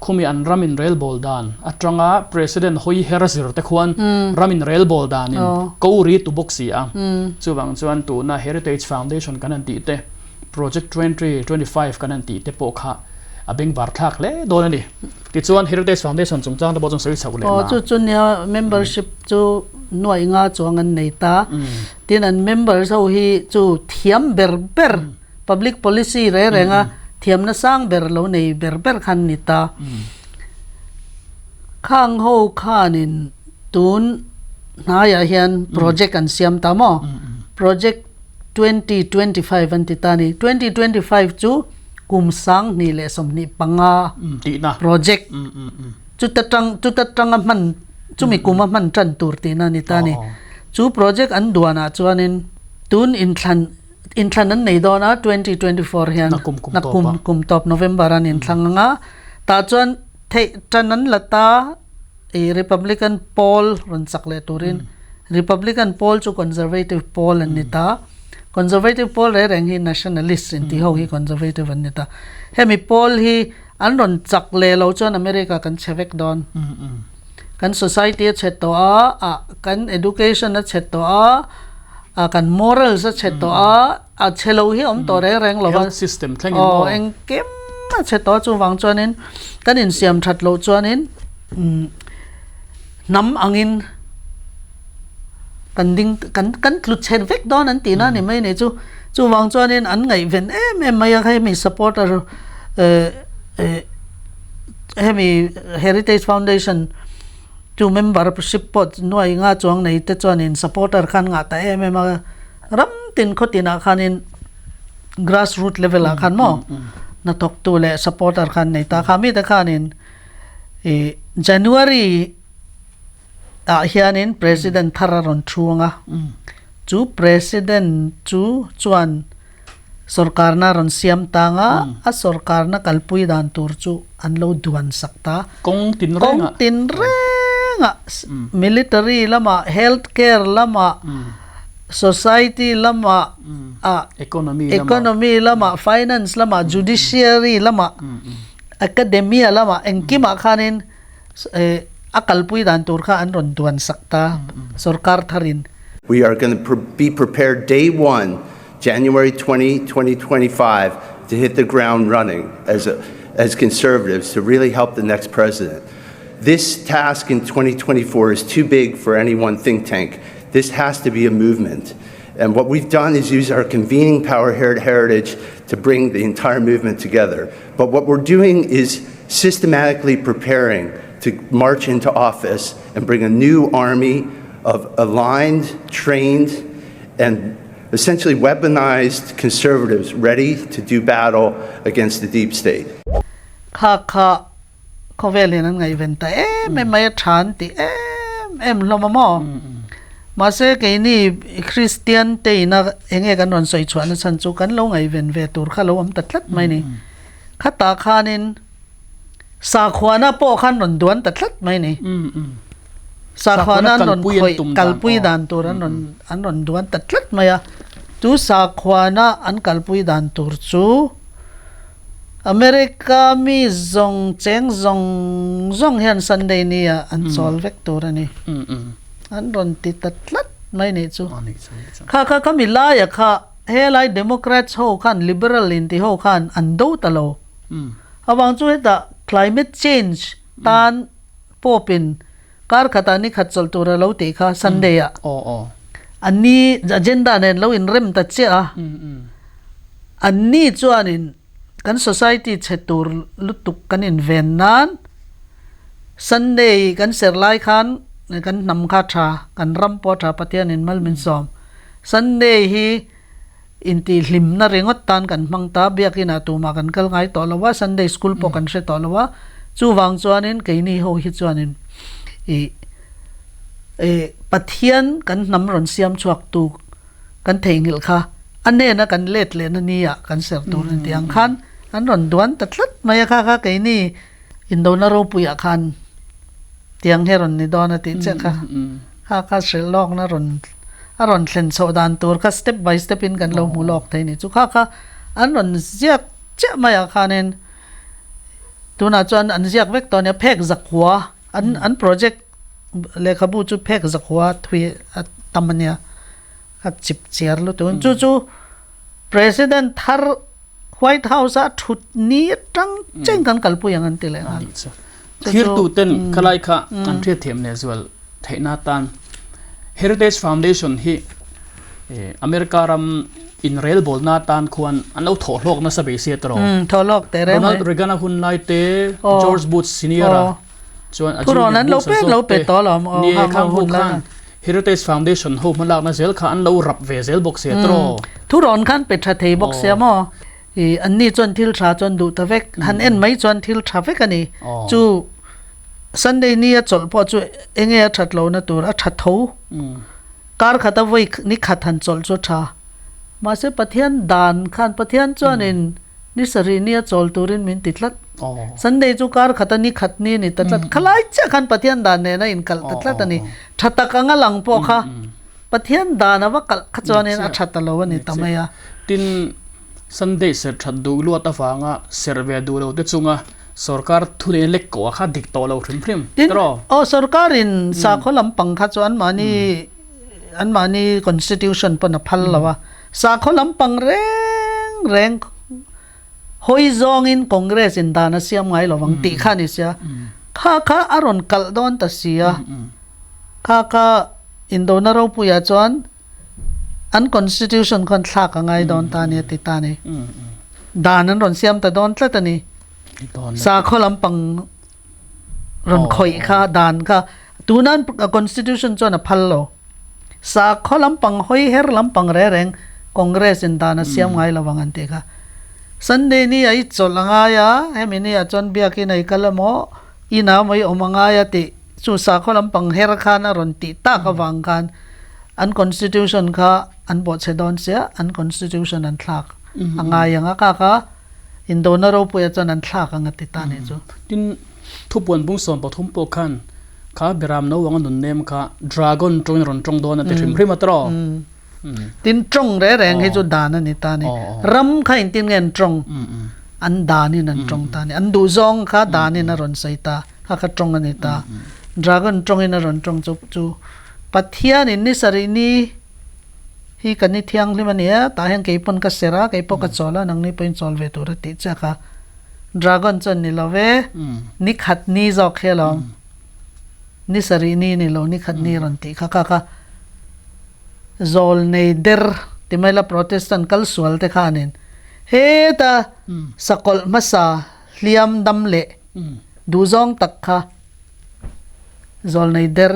khumi an ram in rel bawl dan atanga President hawi her zir te khuan ram in rel bawl dan in ko ri tu bawk si a. Chuvang chuan tuna Heritage Foundation kan han tih te, Project 2025 kan han tih te pawh kha a bengvar thlak hle dawn a ni. Tichuan Heritage Foundation chungchang te pawh chuan sawi chhoh leh na. Aw chu chu nia membership chu nuaih nga chuang an nei ta. Tin an members ho hi chu thiam ber ber Public policy reng renga thiamna sang ber lo nei ber ber khan ni ta. Khang ho khanin tun hnaiah hian project an siam ta maw? Project 2025 an ti ta ni. 2025 chu kum sang hnih leh 25 project chuta tang chuta tanga hman chumi kuma hman tan tur tihna ni ta ni. Chu project an duanah chuanin tun inthlan Inthlan an nei dawn a, 2024 hian na kum kum tawp November an inthlang ang a, tah chuan theih tan an la ta i Republican pawl rawn chak leh turin Republican pawl chu Conservative pawl an ni ta, Conservative pawl reng reng hi Nationalist intih ho hi Conservative an ni ta, hemi pawl hi an rawn chak leh lo chuan America kan chhe vek dawn, kan society a chhe tawh a, ah kan education a chhe tawh a. A kan morals a chhe tawh a, a chhe lo hi a awm tawh reng reng lo va. Health system thleng in maw? Aw, engkim a chhe tawh a, chuvang chuanin kan insiam that loh chuanin hnam angin kan ding kan kan tlu chhe vek dawn an tihna a ni mai a ni chu. Chuvang chuanin an ngaihven em em mai a, hemi supporter hemi Heritage Foundation Chu membership pawh nuai nga chuang nei te chuanin supporter khan ngah ta em em a, ram tin khaw tinah khanin grass root level ah khan maw hnathawk tu leh supporter khan nei ta kha mite khanin ih January ah hianin president thar a rawn thu ang a, chu president chu chuan. Sorkarna rawn siam tang a, a sorkarna kalpui dan tur chu an lo duan sak ta. Kawng tin rengah. Kawng tin rengah, military lamah, health care lamah, Society lamah ah economy lamah finance lamah judiciary lamah academia lamah engkimah khanin a kalpui dan tur kha an rawn duan sak ta sorkar tharin. We are going to be prepared day one, January 20, 2025, to hit the ground running as, a, as conservatives to really help the next president. This task in 2024 is too big for any one think tank. This has to be a movement. And what we've done is use our convening power here at Heritage to bring the entire movement together. But what we're doing is systematically preparing to march into office and bring a new army of aligned, trained, and essentially weaponized conservatives ready to do battle against the deep state. Kha kha Khawvelin an ngaihven ta em em mai a, tha an ti em em hlawm a maw? Mahse keini Kristian te ina eng nge kan rawn sawi chhuahna chhan chu kan lo ngaihven ve tur kha lo awm ta tlat mai ni. Khatah khanin sakhuana pawh khan rawn duan ta tlat mai ni. Sakhuana an rawn khawih kalpui dan tur an rawn an rawn duan ta tlat mai a. Chu sakhuana an kalpui dan tur chu America mi zawng cheng zawng zawng hian Sunday ni ah an chawl vek tur a ni. An rawn ti ta tlat mai nih chu. Kha kha kha mi laia kha helai Democrats ho khan Liberal in ti ho khan an do ta lo. Avang chu hetah climate change tan Pope in kar khatah ni khat chawlh tur a lo tih kha Sunday ah an ni agenda nen lo inrem ta chiah a. Anni chuanin kan society chhe tur lutuk kan inven nan Sunday kan ser lai khan kan hnam kha tha, kan ram pawh tha Pathianin mal min sawm. Sunday hi intihhlimna ringawt tan kan hmang ta, biakinah tumah kan kal ngai tawh lo a, Sunday school pawh kan hre tawh lo a, chuvang chuanin keini ho hi chuanin ih ih Pathian kan hnam rawn siam chhuaktu kan theihnghilh kha a hnena kan let lehna ni ah kan ser tur a ni tih ang khan an rawn duan ta tlat mai a kha kha keini indona ropui ah khan tiang hi a rawn ni dawn a tih chiah kha kha kha hrilh lawkna rawn a rawn thlen chhoh dan tur kha step by step in kan lo hmu lawk thei a ni chu kha kha an rawn ziak chiah mai ah khanin tunah chuan an ziak vek tawh a nia phek zakhua an an project Lehkhabu chu phek zakhua thui a tam a nia, a chip chiar lutuk. Chu chu President thar White House a thut ni atang cheng kan kalpui ang an ti leh nghal. Thirtu ten khalai kha an hriat thiam leh zual theihna atan Heritage Foundation hi America ram inrelbawlna atan khuan an lo thawh hlawk nasa bei sia tawh. Thawh hlawk teh reng mai. Ronald Reagan a hun lai te, George Bush senior a. Chuan a Junior Bush a zawk te ni e khang ho khan Heritage Foundation ho hmalakna zel kha an lo rap ve zel bawk sia tawh. Thurawn khan pe tha thei bawk sia maw? I anni chuan thil tha chuan duh ta vek, han en mai chuan thil tha vek a ni. Chu Sunday ni a chawlh pawh chu enge a that lohna tur a tha tho. Kar khat a vawi ni khat han chawlh chu a tha. Mahse Pathian dan khan Pathian chuanin Ni sarih nia chawl turin min ti tlat. Sunday chu kar khata ni khat ni a ni ta tlat. Khalai chiah khan Pathian dan nena inkalh ta tlat a ni. Tha tak anga lang pawh kha Pathian dan a va kalh kha chuanin a tha ta lo a ni ta mai a. Tin, Sunday serh that duh luat avanga serh ve duh lo te chunga sorkar thu nei lek kawh kha dik tawh lo hrim hrim. Tin, aw sorkarin sakhaw lampang kha chu anmahni anmahni constitution pawn a phal lo a. Sakhaw lampang reng reng hawi zawngin Congress in dan a siam ngai lovang tih kha a ni sia. Kha kha a rawn kalh dawn ta si a. Kha kha Indona ropuiah chuan an constitution khawn thlak a ngai dawn ta a ni a ti ta a ni. Dan an rawn siam ta dawn tlat a ni. Sakhaw lampang rawn khawih kha dan kha tuna constitution chuan a phal lo. Sakhaw lampang hawi her lampang reng reng Congress in dan a siam ngai lo ang an tih kha. Sunday ni a i chawlh a ngai a, hemi ni ah chuan biakin a i kal emaw inah emaw i awm a ngai a tih chu sakhaw lampang her khan a rawn tih tak avang khan an constitution kha an bawhchhe dawn sia an constitution an thlak a ngai ang a kha kha Indona ropuia chuan an thlak ang a ti ta nih chu. Tin, thupuan bung 13 pawh khan kha Beram naupang a nun nem kha Dragon tawngin a rawn tawng dawn a ti hrim hrim a tawh. Tin tawng reng reng hi chu dan a ni ta a ni. Ram kha engtin nge an tawng? An danin an tawng ta a ni. An duhzawng kha danin a rawn sawi ta. Kha kha tawng a ni ta. Dragon tawngin a rawn tawng chu chu Pathianin ni sarih ni hi kan ni thianghlim a ni a, tah hian kei pawn ka serh a, kei pawh ka chawl a, nangni pawhin chawl ve tur a tih chiah kha. Dragon chuan ni lo ve, ni khat ni zawk hi alawm. Ni sarih ni ni lo, ni khat ni rawn tih kha kha kha zawl nei der ti mai la Protestant kal sual te khanin heta sakawlh hmasa hliam dam leh duhzawng tak kha zawl nei der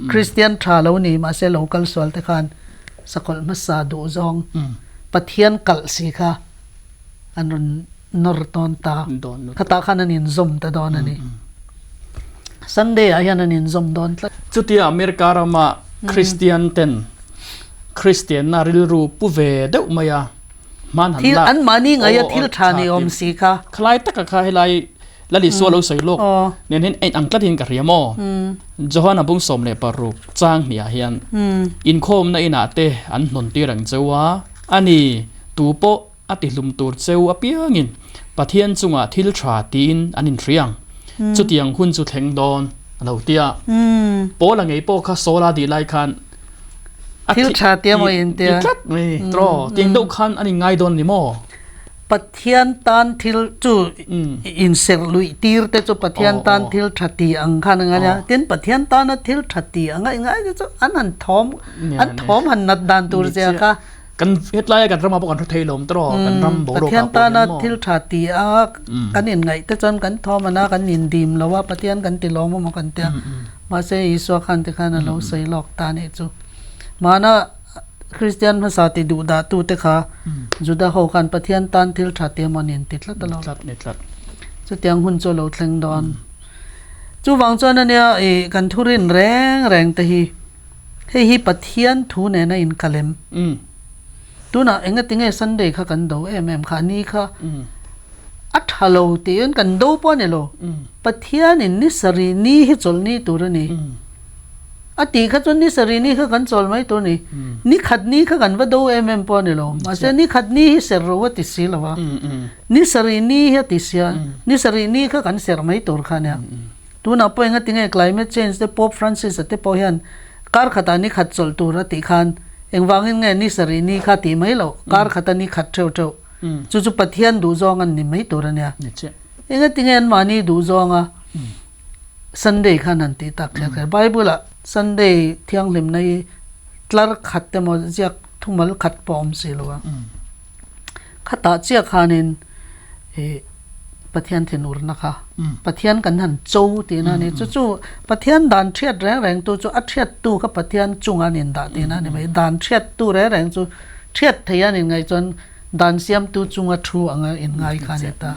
Kristian tha lo ni mahse lo kal sual te khan sakawlh hmasa duhzawng Pathian kalh si kha an rawn nawr tawn ta khatah khan an inzawm ta dawn a ni. Sunday ah hian an inzawm dawn tlat. Chutia America rama Kristian ten Kristianna rilru pu ve deuh mai a, hman han lak. An mahni ngaia thil tha ni awm si kha. Khalai taka kha helai Lal Isua lo sawi lawk nen hian ein ang tlat hian ka hria maw? Johana bung 16 chang hniah hian inkhawmna inah te an hnawn tir ang cheu a, a ni tu pawh A tihlum tur cheu apiangin Pathian chungah thil tha tiin an inhria ang. Chutiang hun chu thleng dawn a lo ti a. Paula ngei pawh kha Saula dih lai khan a Thil tha tia maw in tia. Ti tlat mai tiraw? Tiang deuh khan an inngai dawn a ni maw? Pathian tan thil chu inserh luih tir te chu Pathian tan thil tha ti ang khan a ngai a. Tin, Pathian tana thil tha ti anga ingai te chu an han thawm an thawm han nat dan tur zia kha. Kan hetlaia kan ramah pawh kan hre thei lo tawh kan ram boruak ah Pathian tana thil tha ti a kan inngaih te chuan kan thawm ana kan indim lo a Pathian kan ti lawm emaw kan tia mahse Isua khan ti khan a lo sawi lawk ta anih chu mahna Kristian hmasa ti duh dah tu te kha Juda ho khan Pathian tan thil tha ti emaw an inti tlat alo chutiang hun chu a lo thleng dawn chuvang chuan ania ih kan thurin reng reng te hi Hei hi Pathian thu nena inkalem. Tunah engatinge Sunday kha kan do em em kha a ni kha a tha lo tiin kan do pawh a ni lo. Pathianin ni sarih ni hi chawlh ni tur a ni. A tih kha chuan ni sarih ni kha kan chawl mai tur a ni. Ni khat ni kha kan va do em em pawh a ni lo. Mahse ni khat ni hi serh ro a ti si lo a. Ni sarih ni hi a ti sia. Ni sarih ni kha kan serh mai tur kha a nia. Tunah pawh engatinge climate change te Pope Francis a te pawh hian kar khatah ni khat chawlh tur a tih khan engvangin nge ni sarih ni kha tih mai loh, kar khata ni khat theuh theuh chu chu Pathian duhzawng an ni mai tur a nia. Engatinge anmahni duhzawnga Sunday khan han tih tak kher kher. Bible ah Sunday thianghlimna hi tlar khat emaw ziak thumal khat pawh a awm si lo a. Khatah chiah khanin ih Pathian thinurna kha Pathian kan han cho tihna a ni. Chu chu Pathian dan thiat reng reng tu chu a thiat tu kha Pathian chunga an indah tihna a ni mai. Dan thiat tu reng reng chu thiat thei an inngaih chuan dan siam tu chunga thu anga inngai kha a ni ta.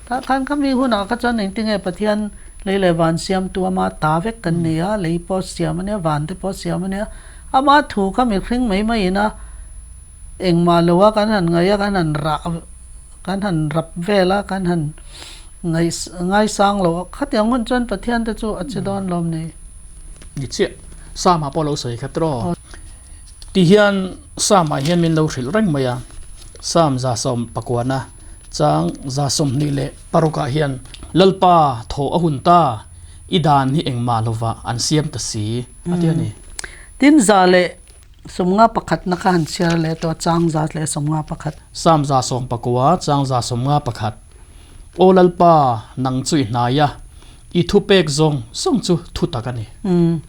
Tah khan khami hunah kha chuan engtinge Pathian lei leh van siam tu ama ta vek kan ni a, lei pawh siam a nia, van te pawh siam a nia, ama thu kha mihring mai maiin a Engmah lo a kan han ngaih a, kan han rah kan han rap vel a, kan han ngaih ngaisang lo a, khatiang hun chuan Pathian te chu a che dawn lawm ni. Ni chiah, Psalm ah pawh lo sawi khat rawh. Ti hian Psalm ah hian min lo hrilh reng mai a, Psalm 119 chang 26 ah hian, Lalpa thaw a hun ta, i dan hi engmah lovah an siam ta si, a ti a ni. Tin za leh 51 na kha han chhiar leh tawh a, chang 151. Psalm 19, chang 151. Aw Lalpa, nang chu i hnai a, i thupek zawng zawng chu thu tak a ni. Umm,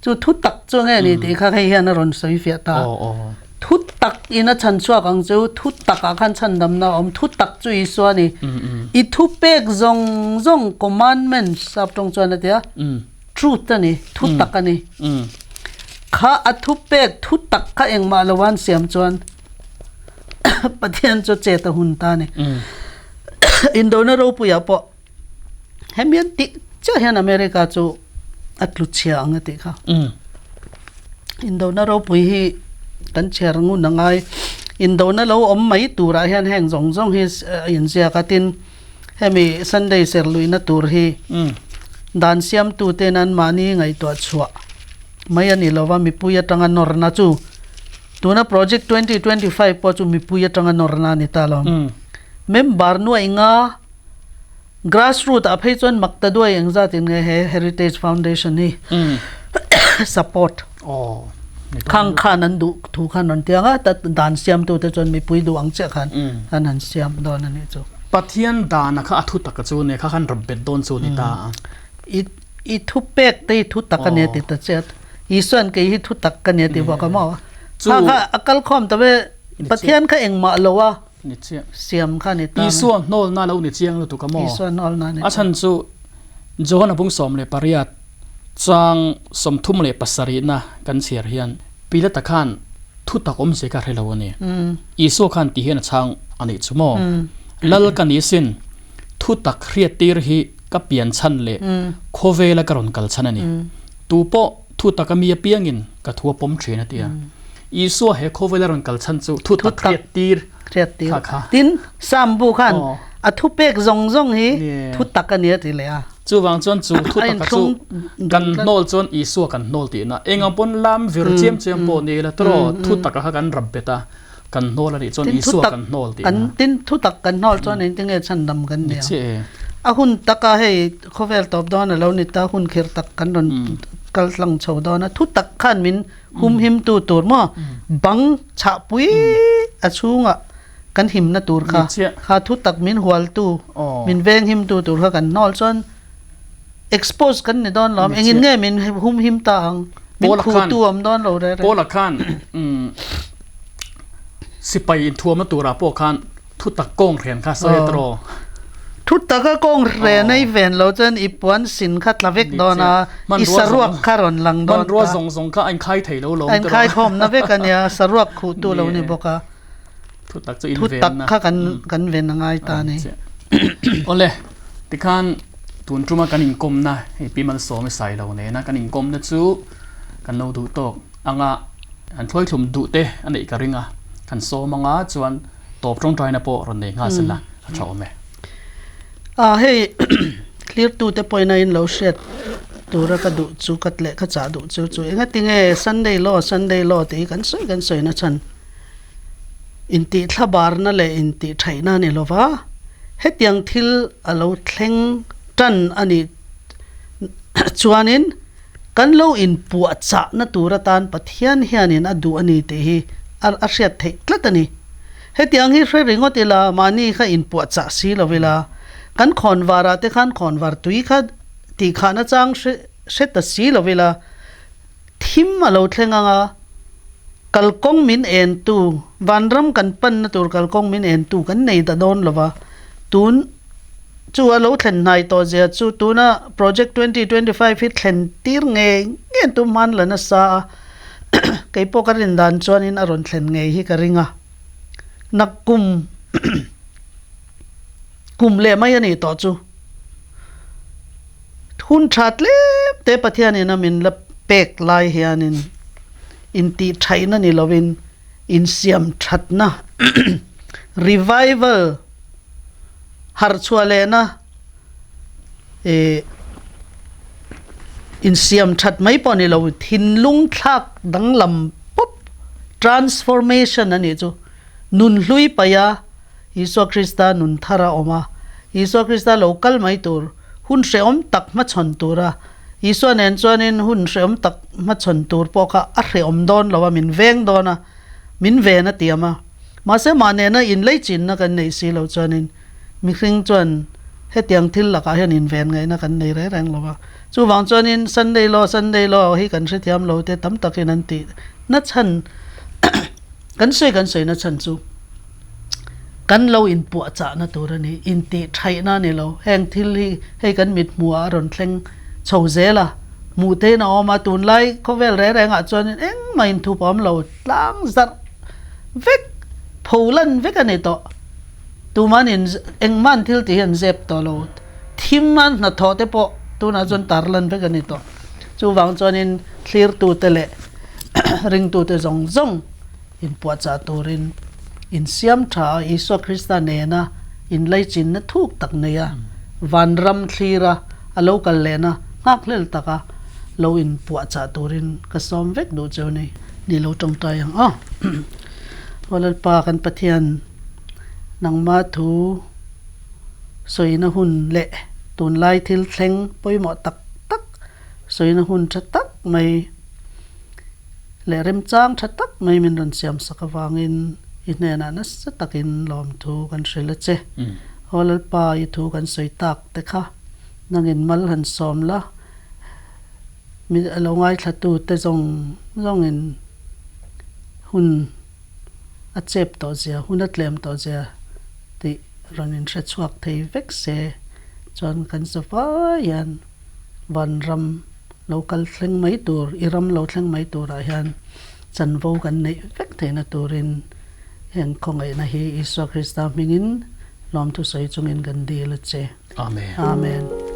chu thu tak chu nge ni tih kha hei hian a rawn sawi fiah ta. Thu tak in a chhan chhuak ang chu, thu tak ah khan chhandamna a awm, thu tak chu Isua a ni. I thupek zawng zawng, commandments, sap tawng chuan a ti a, Truth a ni, thu tak a ni. Kha a thu pek thu tak kha engmah lo an siam chuan Pathian chu chet a hun ta a ni. Indona ropuiah pawh hemi an tih chiah hian America chu a tlu chhia ang a tih kha. Indona ropui hi kan chhiar ngun a ngai. Indona lo awm mai turah hian heng zawng zawng hi a inziak a, tin Hemi Sunday serhluihna tur hi dan siamtuten anmahni ngaihtuah chhuah mai a ni lova, mipui atanga nawrna chu Tuna Project 2025 pawh chu mipui atanga nawrna a ni ta lo. Member nuaih nga grassroot ah phei chuan mak ta duai engzat in nge he Heritage Foundation hi support khang khan an duh thu khan rawn tiang a, ta dan siamtu te chuan mipui duh ang chiah khan an han siam dawn a nih chu. Pathian dana kha a thu taka chu nia kha khan rap bet dawn chu a ni ta a. I i thu pek te i thu tak a nia ti ta chiat. Isuan kei hi thu tak ka nia ti bawk a maw? Kha kha a kal khawm ta ve Pathian kha engmah lo a siam kha ni ta. Isua hnawlna lo ni chiang lutuk a maw? Isua hnawlna ni. A chhan chu Johana bung 18 chang 37 na kan chhiar hian Pilata khan thu tak awm zia kha hre lo a ni. Isua khan ti hian a chhang a nih chu maw? Lal ka ni sin thu tak hriat tir hi ka pian chhan leh khawvela ka rawn kal chhan a ni. Tu pawh thu taka mi apiangin ka thu a pawm thin a ti a. Isua he khawvela rawn kal chhan chu thu tak hriat tir kha kha. Tin, Sam bu khan a thu pek zawng zawng hi thu tak a ni a ti leh a. Chuvang chuan chu thu taka chu kan hnawl chuan Isua kan hnawl tihna. Engah pawn lam vir chiam chiam pawh ni ila tawh thu taka kha kan rap bet a. Kan hnawl a nih chuan Isua kan hnawl tih na. Tin thu tak kan hnawl chuan engtin nge chhandam kan ni ang? A hun taka hei khawvel tawp dawn a lo ni ta, hun khir tak kan rawn kal tlang chho dawn a, thu tak khan min humhim tu tur maw bang chhahpui a chhungah kan himna tur kha, kha thu tak min hual tu, min venghim tu tur kha kan hnawl chuan expose kan ni dawn lo, engin nge min humhim ta ang, min khuh tu awm dawn lo reng reng. Paula khan Sipai inthuamna turah pawh khan thu tak kawng hren kha sawi a tawh. Thu taka kawng hren a i ven lo chuan i puan sin kha tla vek dawn a, i saruak kha rawn lang dawn ta. Hmanrua zawng zawng kha a inkhai thei lo lawm. A inkhai khawmna vek a nia, saruak khuhtu lo ni bawk a. Thu tak chu invenna. Thu tak kha kan ven a ngai ta a ni. Awle, tikhan tun tuma kan inkawmna hei Pi Malsawmi Sailo nena kan inkawmna chu kan lo duh tawk anga. An thlawithlum duh te a neih ka ring a, kan sawm anga chuan tawp tawngtaina pawh rawn nei nghal sela a tha awm e. A hei clear tu te pawhin a in lo hriat tura ka duh chu ka leh ka chah duh chu chu engatinge Sunday law Sunday law tih hi kan sawi kan sawi na chhan intih thlabarna leh intih thaihna a ni lova hetiang thil a lo thleng tan a nih chuanin Kan lo inpuahchahna tur atan Pathian hianin a duh a ni tih hi a hriat theih tlat a ni. Hetiang hi hre ringawt ila, mahni kha inpuahchah si lo ila, kan khawnvarah te khan khawnvar tui kha tihkhahna chang hre ta si lo ila, thim a lo thleng ang a, kalkawng min entu, vanram kan panna tur kalkawng min entu kan nei ta dawn lo va, tun Chu a lo thlen hnai tawh zia chu tuna Project 2025 hi thlen tir ngei ngei an tum hman la nasa a, kei pawh ka rin dan chuanin a rawn thlen ngei hi ka ring a. Nakkum kum leh mai a nih tawh chu. Hun tha tlem te Pathianin a min la pek lai hianin intih thaihna ni lovin insiam thatna revival Harh chhuah lehna ih insiam that mai pawh a ni lo, thinlung thlak danglam pawp transformation a nih chu. Nun hlui paih a, Isua Krista nun thar a awm a, Isua Krista lo kal mai tur, hun hrehawm tak hmachhawn tura Isua nen chuanin hun hrehawm tak hmachhawn tur pawh kha a hrehawm dawn lo a, min veng dawn a, min ven a tiam a. Mahse mah nena inlei chinna kan neih si loh chuanin mihring chuan hetiang thil lakah hian inven ngaihna kan nei reng reng lo va. Chuvang chuanin Sunday law, Sunday law hi kan hrethiam lo te tam takin an tih na chhan kan sawi kan sawi na chhan chu kan lo inpuahchahna tur a ni, intih thaihna a ni lo. Heng thil hi hei kan mit hmuhah a rawn thleng chho zel a, hmuh tein a awm a, tunlai khawvel reng rengah chuanin engmah inthup a awm lo tlang zarh. Vek, pholan vek a ni tawh. Tumanin engmah thil tih hi an zep tawh lo. Thim a hnathawh te pawh tunah chuan tarlan vek a ni tawh. Chuvang chuanin thlirtute leh ringtute zawng zawng inpuahchah turin insiam tha a, Isua Krista nena inlaichinna thuk tak nei a, vanram thlira a lo kal lehna nghakhlel taka lo inpuahchah turin ka sawm vek duh cheu ni. Ni lo tawngtai ang aw. Aw Lalpa kan Pathian nangma thu sawina hun leh tunlai thil thleng pawimawh tak tak sawina hun tha tak mai leh remchang tha tak mai min rawn siam sak avangin i hnenah nasa takin lawmthu kan hrilh a che. Aw Lalpa i thu kan sawi tak te kha nangin mal han sawm la. Mi a lo ngaithlatu te zawng zawngin hun a chep tawh zia, hun a tlem tawh zia tih rawn inhre chhuak thei vek se chuan kan za vai hian vanram lo kal thleng mai tur, i ram lo thleng mai turah hian chanvo kan neih vek theihna turin heng khawngaihna hi Isua Krista hmingin lawmthu sawi chungin kan dil a che. Amen. Amen.